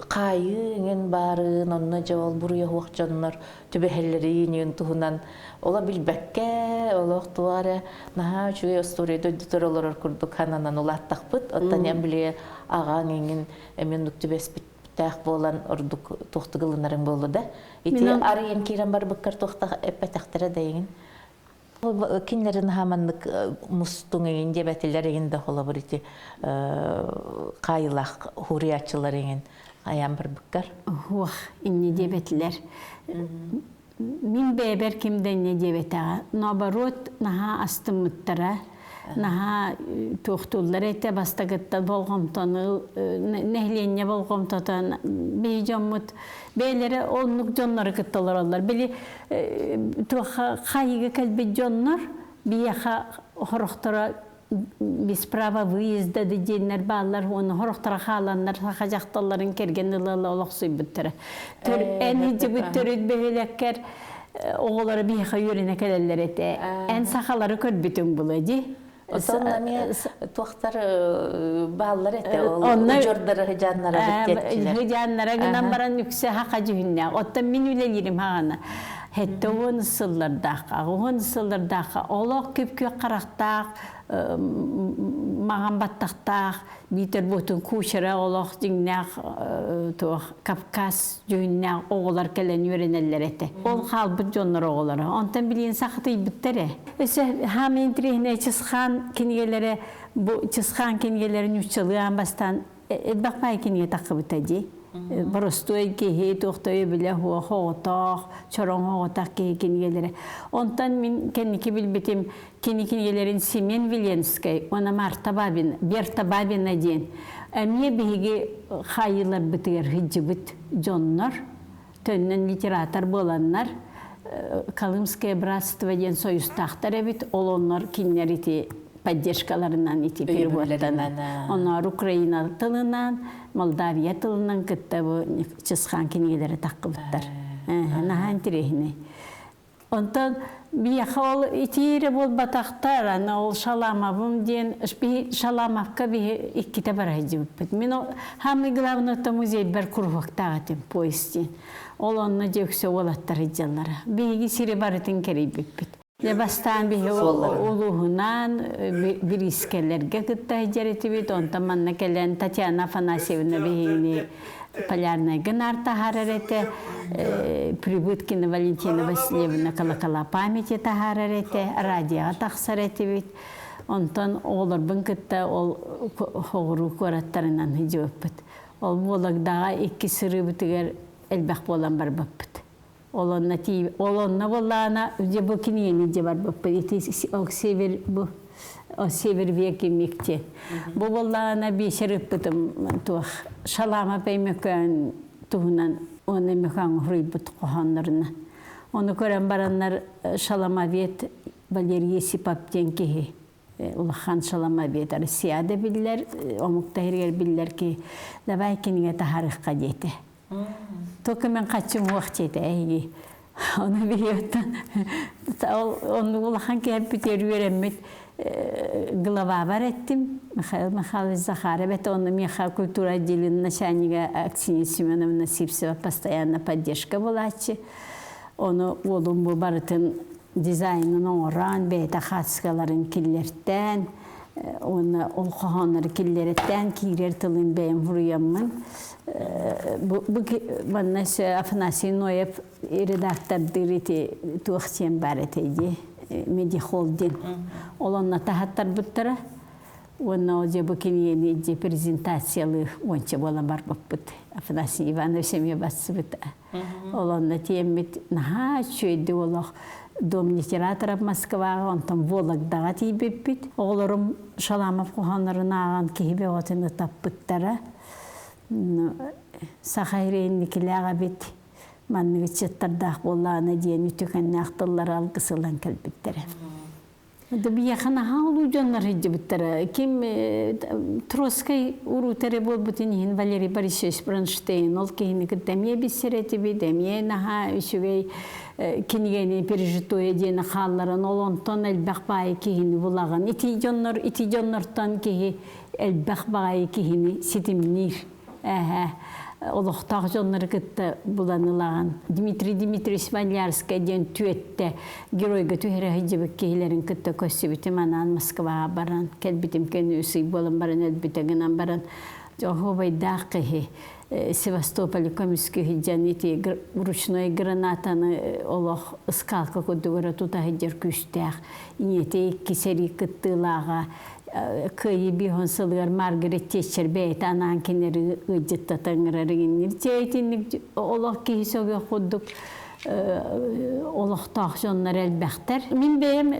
хаайыы иҥин баарын, онно дьэ ол буруйа суох дьоннор түбэһэллэрин туһунан ола билбэккэ, олох туох эрэ наһаа үчүгэй остуоруйа дойдутугар олорор курдук хананан улааттахпыт. Оттон эн били аҕаҥ иҥин эмиэ оннук түбэспиттээх буолан ордук туохтук ылынарыҥ буолла да. Ити арыйан киирэн барбыккар туохта эппэтэхтэрэ да иҥин. Кинилэрин наһаа маннык мустуҥ иҥин диэбэтилэр иҥин да холобур ити хаайыылаах хуруйааччылар иҥин айаан барбыккар. Уох, инньэ диэбэтилэр. Мин бэйэбэр ким да инньэ диэбэтэҕэ. Наоборот, наһаа астыммыттара. Наһаа туохтууллар этэ бастакыттан болҕомтону нэһилиэнньэ болҕомтотун биһи дьоммут бэйэлэрэ оннук дьоннору кытта олороллор. Били туохха хайыга кэлбит дьоннор биһиэхэ хорохторо без права выезда диэннэр бааллар уонна хорохторо хааланнар саха дьахталларын кэргэн ыла олохсуйбуттара. Эн илдьибит төрүт бөһүөлэккэр оҕолоро биһиэхэ үөрэнэ кэлэллэр этэ. Эн сахалары көрбүтүҥ була дии. Оттон эмиэ туохтар бааллар этэ ол удьуордара хыдьааннара бүттиэччилэр. Хыдьааннара гынан баран үксэ хаха дьүһүннээх. Оттон мин үлэлиирим хаҕана. Хетте уон сыллардаахха, уон сыллардаахха олох күп-күөх харахтаах, маҕан баттахтаах, биитэр буотун кучера олох дьиҥнээх туох Кавказ дьүһүннээх оҕолор кэлэн үөрэнэллэр этэ. Ол хаалбыт дьоннор оҕолоро. Онтон билигин сахатыйбыттар ээ. Өссө хаамай интириэһинэй Чысхаан кинигэлэрэ бу Чысхаан кинигэлэрин нууччалыы аан бастаан элбэх баай кинигэ таххыбыта дии. Боростуой киһи, туох да өйөбүлэ суох, оҕотоох, чороҥ оҕотох киһи кинигэлэрэ. Онтон мин кэнники билбитим кини кинигэлэрин Семен Виленскэй уонна Марта Бабина, Берта Бабина диэн эмиэ биһиги хаайыыларбытыгар сылдьыбыт дьоннор төннөн литератор буоланнар Колымское братство диэн союзтаахтар эбит ол оннор кинилэр ити поддержкаларынан ити переводтанан оноор Украина тылынан Молдавия тылынан кытта бу Чысхаан кинигэлэри таххыбыттар наһаа интириэһинэй Онтон биһиэхэ ол итиирэ буолбатахтар, аны ол Шаламовым диэн, Шаламовка биһи иккитэ бара сылдьыбыппыт. Мин ол самый главный то музейбар куруһуоктаах этим, поезд диэн. Ол онно дьэ үксэ уолаттар сылдьаллара. Биһиги сири барытын кэрийбиппит. Дьэ бастаан биһи улууһунан бириискэлэргэ кытта сылдьар этибит. Онтон манна кэлэн Татьяна Афанасьевна биһигини Полярнайга наар таһаарар этэ. Прибыткина Валентина Васильевна колокола памяти таһаарар этэ. Радиоҕа тахсар этибит. Онтон оҕолорбун кытта ол хоҕуруу куораттарынан сылдьыбыппыт. Ол Вологдаҕа икки сырыыбытыгар элбэх буолан барбыппыт. Ол онно тиий ол онно буоллаҕына дьэ бу кинигэни дьэ барбыппыт ити север бу север веки микти. Бу буоллаҕына биэсэр ыппытым туох Шаламов Өймөкөөн туһунан уонна Өймөкөөҥҥө суруйбут хоһооннорунан. Ону көрөн бараннар Шаламовед Валерий Есипов диэн киһи улахан шаламовед Россияда биллэр, омук таһырыгар биллэр ки давай кинигэ таһаарыахха диэтэ. Только мен хаччым уох диэтэ эһиги. Ону биһиэттэн ол оннук улахан киһи үөрэммит главабар эттим Михаил Михайлович Захаров это он меха культура отделения начальника Аксинья Семеновна Сипсева постоянно поддержка булааччы. Ону уолум бу барытын дизайнын оҥорон, бэйэтэ хаачыстыбаларын киллэртээн, уонна ол хоһооннору киллэрэттээн киирэр тылын бэйэм суруйаммын. Бу, бу манна Афанасий Ноев редактордыыр ити туох диэн баар этэй дии, медихолдинг. Ол онно таһаттарбыттара. Уонна ол дьэ бу кинигэни дьэ презентациялыы уонча буолан барбыппыт. Афанасий Иванович эмиэ барсыбыта. Ол онно тиэммит наһаа үчүгэйдик олох Дом литераторов Москваҕа, онтон Вологдаҕа тиийбиппит. Оҕолорум Шаламов хоһооннорун ааҕан киһи бөҕөтүн ытаппыттара. Саха ирэйинникилээх эбит, маннык ыччаттардаах буоллаҕына диэн үтүкэннээх тыллары алгыс ылан кэлбиттэрэ. Да биһиэхэ наһаа улуу дьоннор сылдьыбыттара. Ким Троцкай уруута эрэ буолбутун иһин Валерий Борисович Бронштейн ол киһини кытта эмиэ билсэр этибит, эмиэ наһаа үчүгэй кинигэни пережитое диэни хаалларан, ол онтон элбэх баайы киһини булаҕын. Ити дьоннор, ити дьоннортон киһи элбэх баҕайы киһини ситимниир. Эһэ олохтоох дьоннору кытта булан ылаҕын. Дмитрий Дмитриевич Валярскай диэн түөттэ геройга түһэрэ сылдьыбыт киһилэрин кытта көрсүбүтүм анаан Москваҕа баран кэлбитим кэннэ үс ый буолан баран өлбүтэ гынан баран оһуобайдаах киһи Севастополь көмүскүү сылдьан ити ручной гранатаны олох скалка курдук өрө тута сылдьар күүстээх ийэтэ икки сэрии кыттыылааҕа Кыайыы биһон сылыгар Маргарет Тетчер бэйэтэ анаан кинилэри ыалдьыттата ыҥырар иҥиннир. Дьэ итинник олох киһи сөҕүөх курдук олохтоох дьоннор элбэхтэр. Мин бэйэм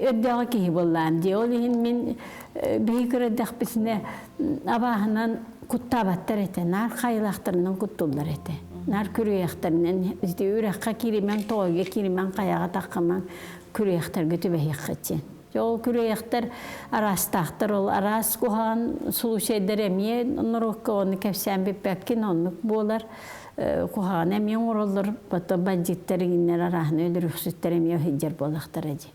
өрдөөҕү киһи буоллаам дии. Ол иһин мин биһи көрөрдөхпүтүнэ абааһынан куттаабаттар этэ. Наар хайылаахтарынан куттуллар этэ. Наар күрүөйэхтэринэн ити үрэххэ кииримэн, тоҕойго кииримэн, хайаҕа таххыман күрүөйэхтэргэ түбэһиэххит диэн. Ол күрүөйэхтэр араастаахтар, ол араас куһаҕан случайдар эмиэ норуокка ону кэпсээн бүппэккин, оннук буолар. Куһаҕаны эмиэ оҥороллор, потом бандьыыттар иҥиннэр арааһына өлөрүөхсүттэр эмиэ сылдьар буоллахтара дии.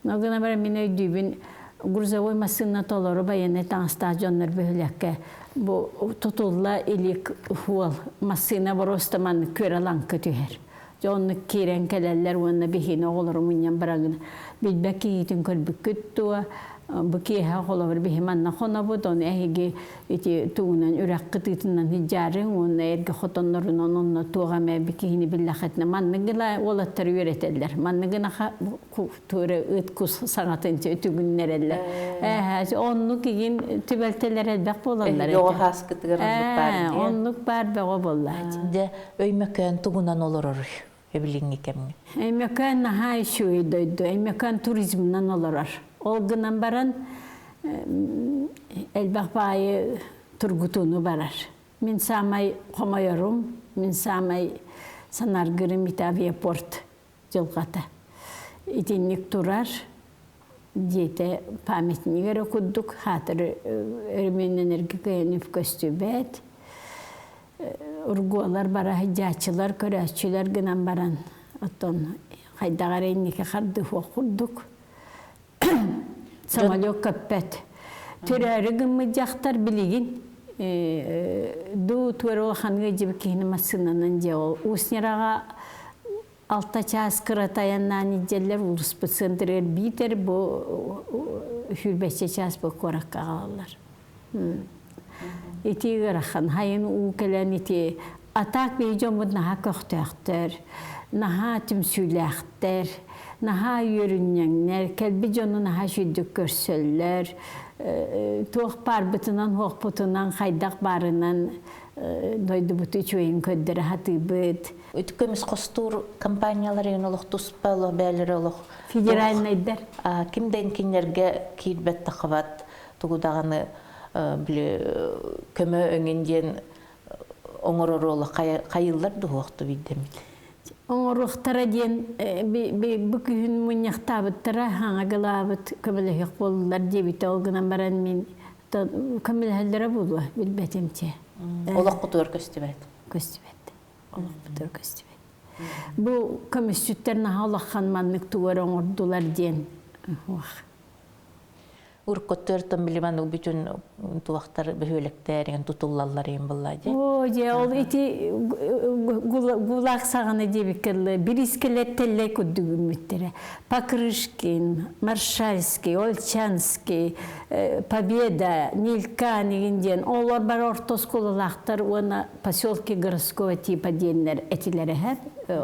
Но гына баран мин өйдүүбүн, грузовой массыына толору байыаннай таҥастаах дьоннор бөһүлэккэ бу тутулла илик уол массыына боруоста маннык күөрэ-лаҥкы түһэр. Дьэ оннук киирэн кэлэллэр уонна биһигини оҕолору мунньан барагын билбэт киһитин көрбүккүт дуо? Бу киэһэ холобур биһи манна хонобут, ону эһиги ити тугунан үрэх кытыытынан сылдьаарыҥ уонна эргэ хотоннорунан онно туох эмэ киһини биллэххитинэ маннык гына уолаттары үөрэтэллэр. Маннык гына туора ыт кус саҥатын үтүгүннэрэллэр. Ээ, оннук игин түбэлтэлэр элбэх буолаллар этэ. Оҕо хааскытыгар оннук баар дии. Оннук баар бөҕө буоллааччы. Дьэ, Өймөкөөн тугунан олороруй билиҥҥи кэмҥэ? Өймөкөөн наһаа үчүгэй дойду. Өймөкөөн туризмынан олорор. Ол гынан баран элбэх баайы тургутууну барар. Мин саамай хомойорум, мин саамай санааргырым ити авиапорт дьылҕата. Итинник турар диэтэ памятник эрэ курдук хаатыр өрөмүөннэнэргэ кыайан үп көстүбэт. Ургуолар бара сылдьааччылар, көрөөччүлэр гынан баран оттон хайдах эрэ инники хардыһыах курдук самолет көппөт. Төрөөрү гыммыт дьахтар билигин дуу туора улаханныга дьиби киһини массыынанан дьэ ол Усть-Нераҕа. Алта чаас кырата айаннаан илдьэллэр улууспут сыантырыгар биитэр бу сүүрбэччэ чаас бу куоракка аҕалаллар. Ити ыарахан хайын уу кэлэн ити атаак биһи дьоммут наһаа көхтөөхтөр, наһаа түмсүүлээхтэр, наһаа үөрүнньэҥнэр, кэлбит дьону наһаа үчүгдүк көрсөллөр, туох баарбытынан, хуохпутунан, хайдах баарынан дойдубут үчүгэйин көрдөрө сатыыбыт. Ити көмүс хостуур компаниялар эн олох туспа олох бээлэри олох федеральнайдар ким да кинилэргэ киирбэт тахабат тугу даҕаны били көмө өҥүн диэн оҥорору олох хайыллар дуһуохту биирдэммит. Оҥоруохтара диэн бу күһүн мунньахтаабыттара хаҥа гылаабыт көмөлөһүөх буоллулар диэбитэ ол гынан баран мин көмөлөһөллөрө буолуо билбэтим че. Олохпутугар көстүбэт. Көстүбэт. Олохпутугар көстүбэт. Бу көмүсчүттэр наһаа улахан маннык тугу эрэ оҥордулар диэн уох. Уркоттуортон билиман бүтүн туохтар бөһүөлэктэр тутуллаллар иин булла дии. Оо, дьэ, ол ити гулаах саҕана диэбиккэ бирискэлэр тэллэй курдук үүммүттэрэ. Покрышкин, Маршальский, Ольчанский, Победа, Нилькан игин диэн олор бары орто оскуолалаахтар уонна поселки городского типа диэннэр этилэр эһэр.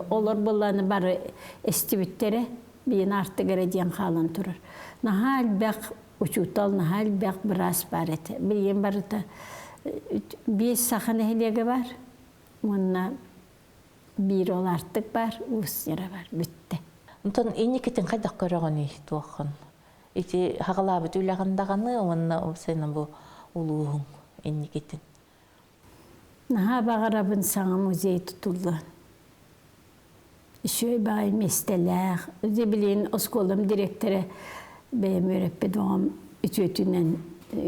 Олор быланы бары эстибиттэрэ. Биин аартык эрэ диэн хаалан турар. Наһаа элбэх учуутал, наһаа элбэх быраас баар этэ. Билигин барыта биэс саха нэһилиэгэ бар. Уонна биир ол аартык бар, уус ньара бар, бүттэ. Онтон инникитин хайдах көрөҕүнүй туоххун? Ити хаҕалаабыт үлэҕин даҕаны уонна уопсайынан бу улууһуҥ инникитин. Наһаа баҕарабын саҥа музей тутуллуон. Үчүгэй баҕайы миэстэлээх. Дьэ билигин оскуолам дириэктэрэ бэйэм үөрэппит оҕом үтүөтүнэн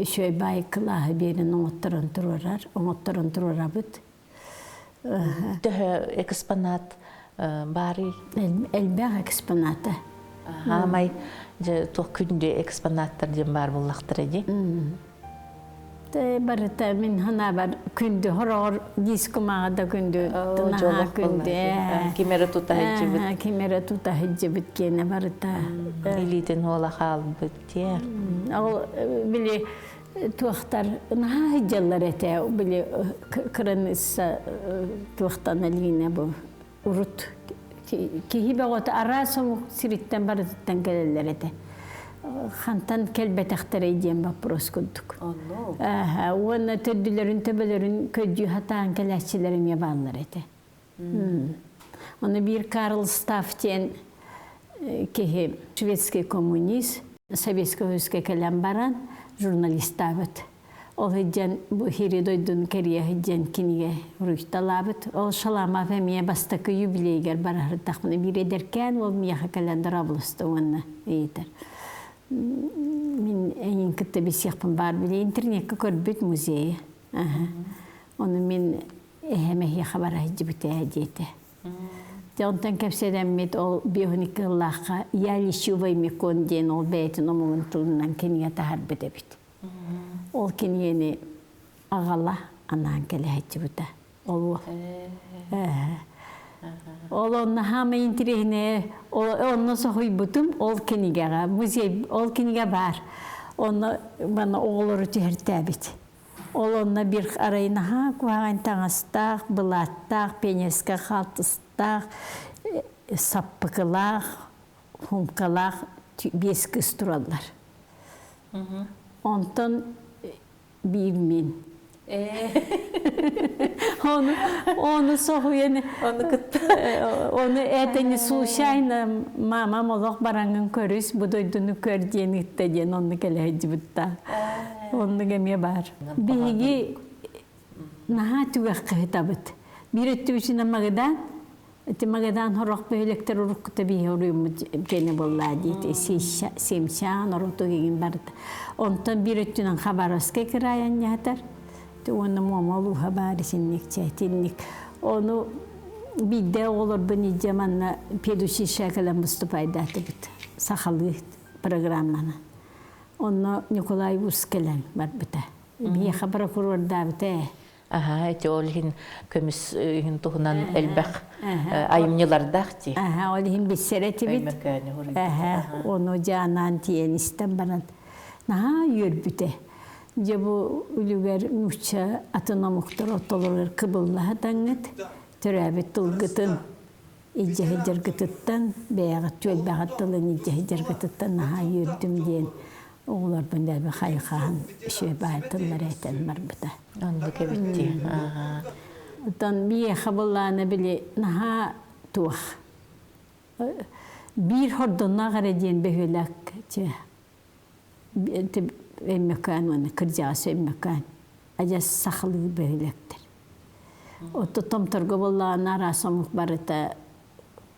үчүгэй баай кылааһы биэрэн оҥотторон туруорар, оҥотторон туруорабыт. Төһө экспонат баарый? Элбэх экспоната. Хаамай дьэ туох күндү экспонаттар диэн баар буоллахтара дии. Барыта мин санаабар күндү хороҕор дискумаҕа да күндү наһаа күндү ким эрэ тута сылдьыбыт ким эрэ тута сылдьыбыт киэнэ барыта илиитин уола хаалбыт дии ол били туохтар наһаа сылдьаллар этэ били кыраныысса туохтан илиинэ бу урут киһи бөҕөтө араас омук сириттэн барытыттан кэлэллэр этэ. Хантан кэлбэтэхтэрэй диэн вопрос курдук. Уонна төрдүлэрин төбөлөрүн көрдүү сатаан кэлээччилэр эмиэ бааллар этэ. Ону биир Карл Стафф диэн киһи шведский коммунист Советскай Союзка кэлэн баран журналистаабыт. Ол сылдьан бу Хири дойдуну кэрийэ сылдьан кинигэ уруйталаабыт. Ол Шаламов эмиэ бастакы юбилейгэр бара сырыттахпына биир эдэркээн уол миэхэ кэлэн дорооболосто уонна ыйытар. Мин эйигин кытта билсиэхпин баар били интернеккэ көрбүт музейы. Ону мин эһэм эһиэхэ бара сылдьыбыта диэтэ. Дьэ онтон кэпсэтэммит ол 52 сыллаахха «Я лечу Ваймикон» диэн ол бэйэтин омугун тылынан кинигэ таһаарбыт эбит. Ол кинигэни аҕала анаан кэлэ сылдьыбыта. Ол уол. Ол онно хаамай интириэһинэй онно соһуйбутум ол кинигэҕэ музей ол кинигэ баар. Онно манна оҕолору түһэртээбит. Ол онно биир арай наһаа куһаҕан таҥастаах, былааттаах, пионерскай хаалтыстаах, саппыкылаах, хуумкалаах биэс кыыс тураллар. Онтон биир мин. Ону, ону соһуйан, Ону кытта. Ону это не случайно мамам олох бараҥын көрүс, бу дойдуну көр диэн ытта диэн онну кэлэ сылдьыбытта. Оннук эмиэ баар. Биһиги наһаа түгэх кыһытабыт. Биир өттүбүтүнэн Магадан, Ити Магадан сорох бөһүөлэктэр уруккута биһи оруйуммут кэнэ буоллаа диэти Семчаан оротук игин барыта. Онтон биир өттүнэн Хабаровскай кыраай анньаһатар. Уонна Муома улууһа баар итинник чээтинник. Ону биирдэ оҕолорбун илдьэ манна педучилище кэлэн выступайдаатыбыт сахалыы программаны. Онно Николай Ус кэлэн барбыта. Биһиэхэ прокурордаабыта ээ. Аха, ити ол иһин көмүс иһин туһунан элбэх айымньылардаах дии. Аха, ол иһин билсэр этибит. Өймөкөөнү хуруйбут. Аха, ону дьаанаан тиийэн истэн баран наһаа үөрбүтэ. Дьэ бу үлүгэр нуучча атын омуктар ортолоругар кыбылла сатаҥҥыт, төрөөбүт тылгытын илдьэ сылдьаргытыттан, бэйэҕит түөлбэҕит тылын илдьэ сылдьаргытыттан наһаа үөрдүм диэн оҕолорбун дэби хайҕаан үчүгэй баай тыллары этэн барбыта. Оннук эбит дии. Оттон биһиэхэ былаана били наһаа туох биир хордонноох эрэ диэн бөһүөлэк чэ Өймөкөөн уонна кырдьаҕас Өймөкөөн адьас сахалыы бөһүөлэктэр. Отто Томторго буоллаҕына араас омук барыта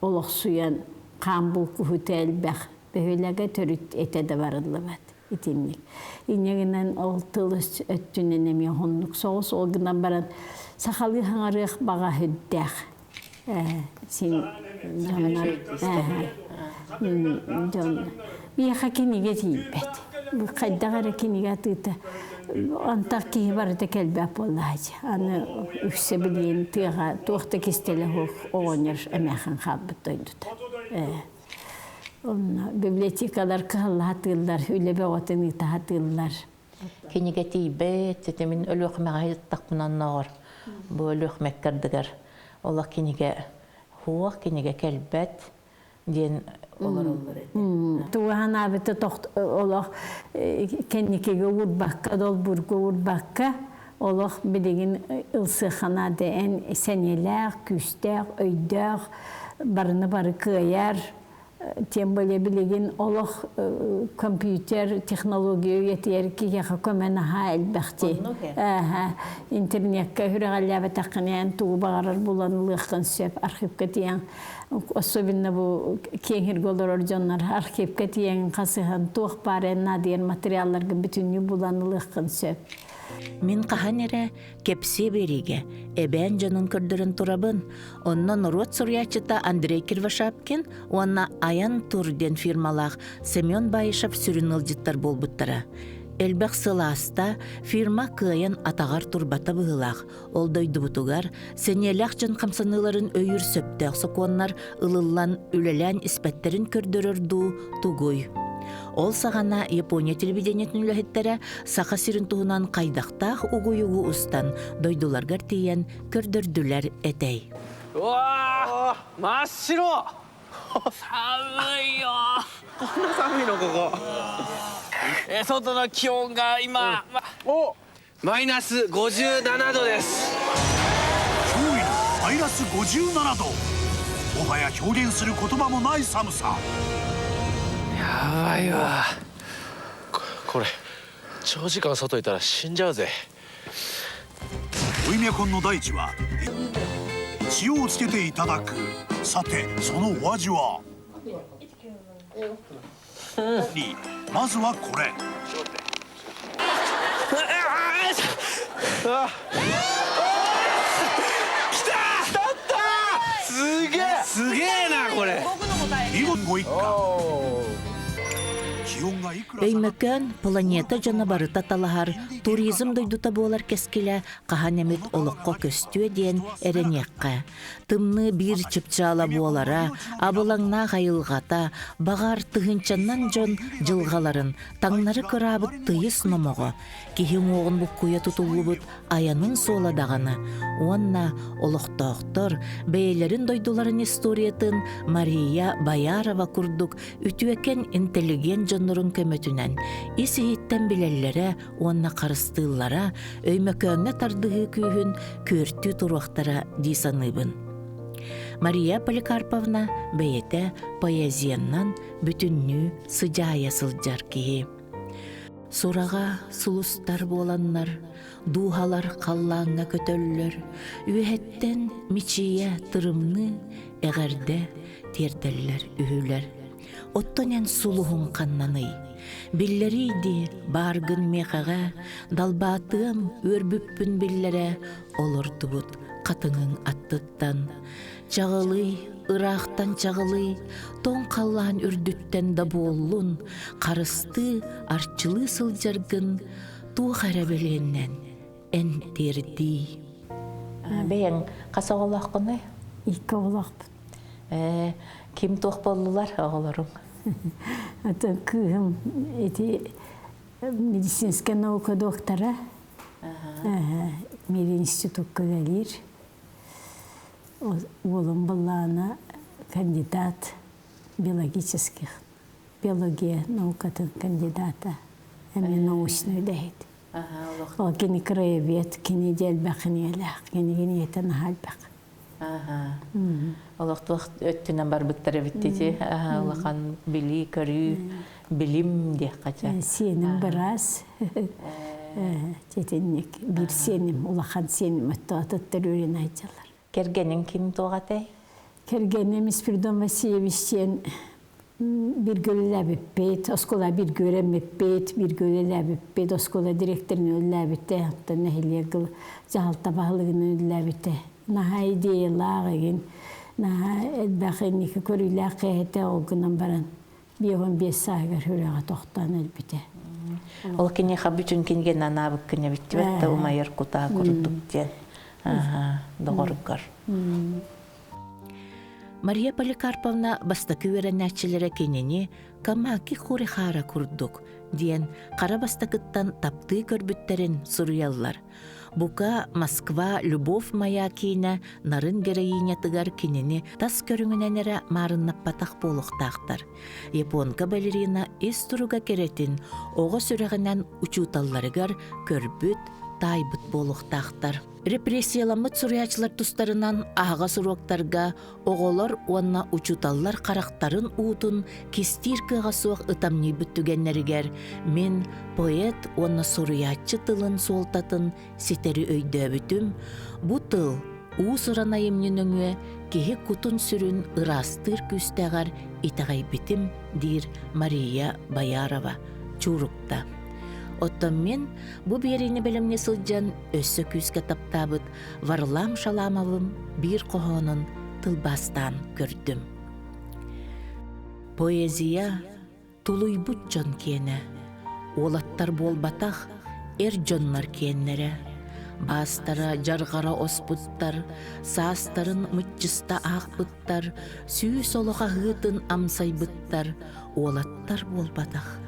олохсуйан хаан булкуһута элбэх бөһүөлэгэ төрүт этэ да барыллыбат итинник. Инньэ гынан ол тыл өттүнэн эмиэ уһуннук соҕус ол гынан баран сахалыы хаҥарыах баҕа сүрдээх. Син дьоннор дьон биһиэхэ кинигэ тиийбэт. Хайдах эрэ кинигэ атыыта антах киһи барыта кэлбэт буоллааччы. Аны үксэ билигин тыаҕа туох да кистэлэ суох оҕонньор эмээхин хаалбыт дойдута. Онно библиотекалар кыһалла сатыыллар, үлэ бөҕөтүн ыыта сатыыллар. Кинигэ тиийбэт, ситимин Өлүөхүмэҕэ ыйыттахпына оннооҕор бу Өлүөхүмэккэ ардыгар олох кинигэ суох, кинигэ кэлбэт диэн олороллор этэ. Тугу санаабыта олох кэнникигэ уурбакка, долбуурга уурбакка, олох билигин ылсыахха наада эн сэниэлээх, күүстээх, өйдөөх, барыны бары кыайар, Тем более билигин олох компьютер технология үйэтигэр киһиэхэ көмө наһаа элбэх дии. Интернеккэ үрэҕэлээбэтэххинэ эн тугу баҕарар булан ылыаххын сөп. Архивка тиийэн, особенно бу киэҥ сиргэ олорор дьоннор архивка тиийэн хасыһан туох баар эн наадыйар материалларгын бүтүннүү булан ылыаххын сөп. Мин хаһан эрэ кэпсиэ биэриигэ эбээн дьонун көрдөрөн турабын. Онно норуот суруйааччыта Андрей Кривошапкин уонна Айан Тур диэн фирмалаах Семен Баишев сүрүн ыалдьыттар буолбуттара. Элбэх сыл ааста, фирма кыайан атаҕар турбата быһыылаах. Ол дойдубутугар сэниэлээх дьон хамсаныыларын өйүүр сөптөөх сокуоннар ылыллан үлэлээн испэттэрин көрдөрөр дуу тугуй? Ол саҕана Япония телевидениетин үлэһиттэрэ Саха сирин туһунан хайдахтаах угуйугу устан дойдуларгар тиийэн көрдөрдүлэр этэй? 真っ白寒いよこんな寒いのここえ外の気温が今、おマイナス57度です驚異のマイナス57度もはや表現する言葉もない寒さやばいわこれ長時間外いたら死んじゃうぜオイミャコンの大地は塩をつけていただくさてそのお味はにまずはこれ来たすげえすげえなこれ見事ご一家 Өймөкөөн планета дьоно барыта талаһар туризм дойдута буолар кэскилэ хаһан эмит олоххо көстүө диэн эрэниэххэ. Тымныы биир чыпчаала буолара, абылаҥнаах айылҕата, баҕар тыһыынчаннан дьон дьылҕаларын таҥнары кыраабыт тыйыс номоҕо, киһи уҥуоҕун буккуйа тутуллубут айанын суола даҕаны уонна олохтоохтор бэйэлэрин дойдуларын историятын Мария Боярова курдук үтүөкэн интеллигент дьоннорун көмөтүнэн ис-иһиттэн билэллэрэ уонна харыстыыллара Өймөкөөҥҥө тардыһыы күүһүн күөртүү туруохтара дии саныыбын. Мария Поликарповна бэйэтэ поэзиянан бүтүннүү сыдьаайа сылдьар киһи. Сураҕа сулустар буоланнар, дууһалар халлааҥҥа көтөллөр, үөһэттэн мичийэ тырымныы эҕэрдэ тиэрдэллэр үһүлэр. Оттон эн сулуһуҥ ханнаный? Биллэрий дии бааргын миэхэҕэ, далбаатыам үөрбүппүн биллэрэ олордубут хатыҥыҥ аттыттан. Чаҕылый, ыраахтан чаҕылый, тоҥ халлаан үрдүттэн да буоллун, харыстыы, арчылыы сылдьаргын туох эрэ бэлиэннэн. эн тиэрдиий. Бэйэҥ хас оҕолооххунуй? Икки оҕолоохпут. Ээ, ким туох буоллулар оҕолоруҥ? Атын кыыһым ити медицинскэй наука доктора. Мединститукка үлэлиир. Уолум былаана кандидат биологических, биология наукатын кандидата, эмиэ научный үлэһит. Ол кини краевед, кини дьэ элбэх кинигэлээх, кини кинигэтэ наһаа элбэх. Олохтоох өттүнэн барбыттар эбит ити улахан билии-көрүү, билим диэххэ чэ. Сиэним быраас. Тетинник биир сиэним, улахан сиэним өттө атыттар үөрэнэ сылдьаллар. Кэргэниҥ ким туох этэй? Кэргэним Спиридон Васильевич диэн бииргэ үлэлээбиппит, оскуола бииргэ үөрэммиппит, бииргэ үлэлээбиппит, оскуола директорын үлэлээбитэ, оттон нэһилиэк дьаһалта баһылыгынан үлэлээбитэ. Наһаа идеялаах игин, наһаа элбэх инники көрүүлээх киһи ол гынан баран 55 сааһыгар сүрэҕэ тохтоон өлбүтэ. Ол киниэхэ бүтүн кинигэн анаабыккын эбиттибэт да умайар кутаа курдук диэн доҕоругар. Мария Поликарповна бастакы үөрэнээччилэрэ кинини Камаки Хурихара курдук диэн хара бастакыттан таптыы көрбүттэрин суруйаллар. Бука Москва Любовь моя киинэ нарын героинятыгар кинини тас көрүҥүнэн эрэ маарыннаппатах буолуохтаахтар. Японка балерина ис туруга кэрэтин оҕо сүрэҕинэн учууталларыгар көрбүт, таайбыт буолуохтаахтар. Репрессияламмыт суруйааччылар тустарынан аһаҕас уруоктарга оҕолор уонна учууталлар харахтарын уутун кистиир кыаҕа суох ытамньыйбыт түгэннэригэр мин поэт уонна суруйааччы тылын суолтатын ситэри өйдөөбүтүм, бу тыл уус-уран айымньы нөҥүө киһи кутун-сүрүн ыраастыыр күүстээҕэр итэҕэйбитим, диир Мария Боярова Чуурукта. Оттон мин бу биэриини бэлэмҥэ сылдьан өссө күүскэ таптаабыт Варлам Шаламовым биир хоһоонун тылбаастаан көрдүм. Поэзия тулуйбут дьон киэнэ, уолаттар буолбатах, эр дьоннор киэннэрэ. Баастара дьарҕара оспуттар, саастарын мыччыста аахпыттар, сүүс олох аһыытын амсайбыттар, уолаттар буолбатах,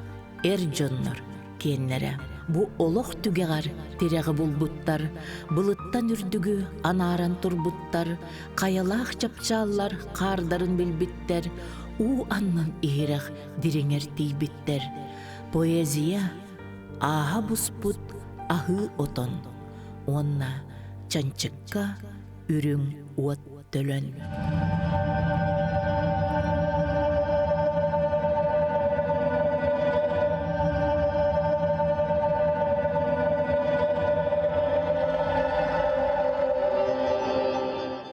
эр дьоннор киэннэрэ. Бу олох түгэҕэр тирэҕи булбуттар, былыттан үрдүгү анааран турбуттар, хайалаах чапчааллар хаардарын билбиттэр, уу аннын иһирэх дириҥэр тиийбиттэр. Поэзия ааһа буспут аһыы отон уонна чанчыкка үрүҥ уот төлөн.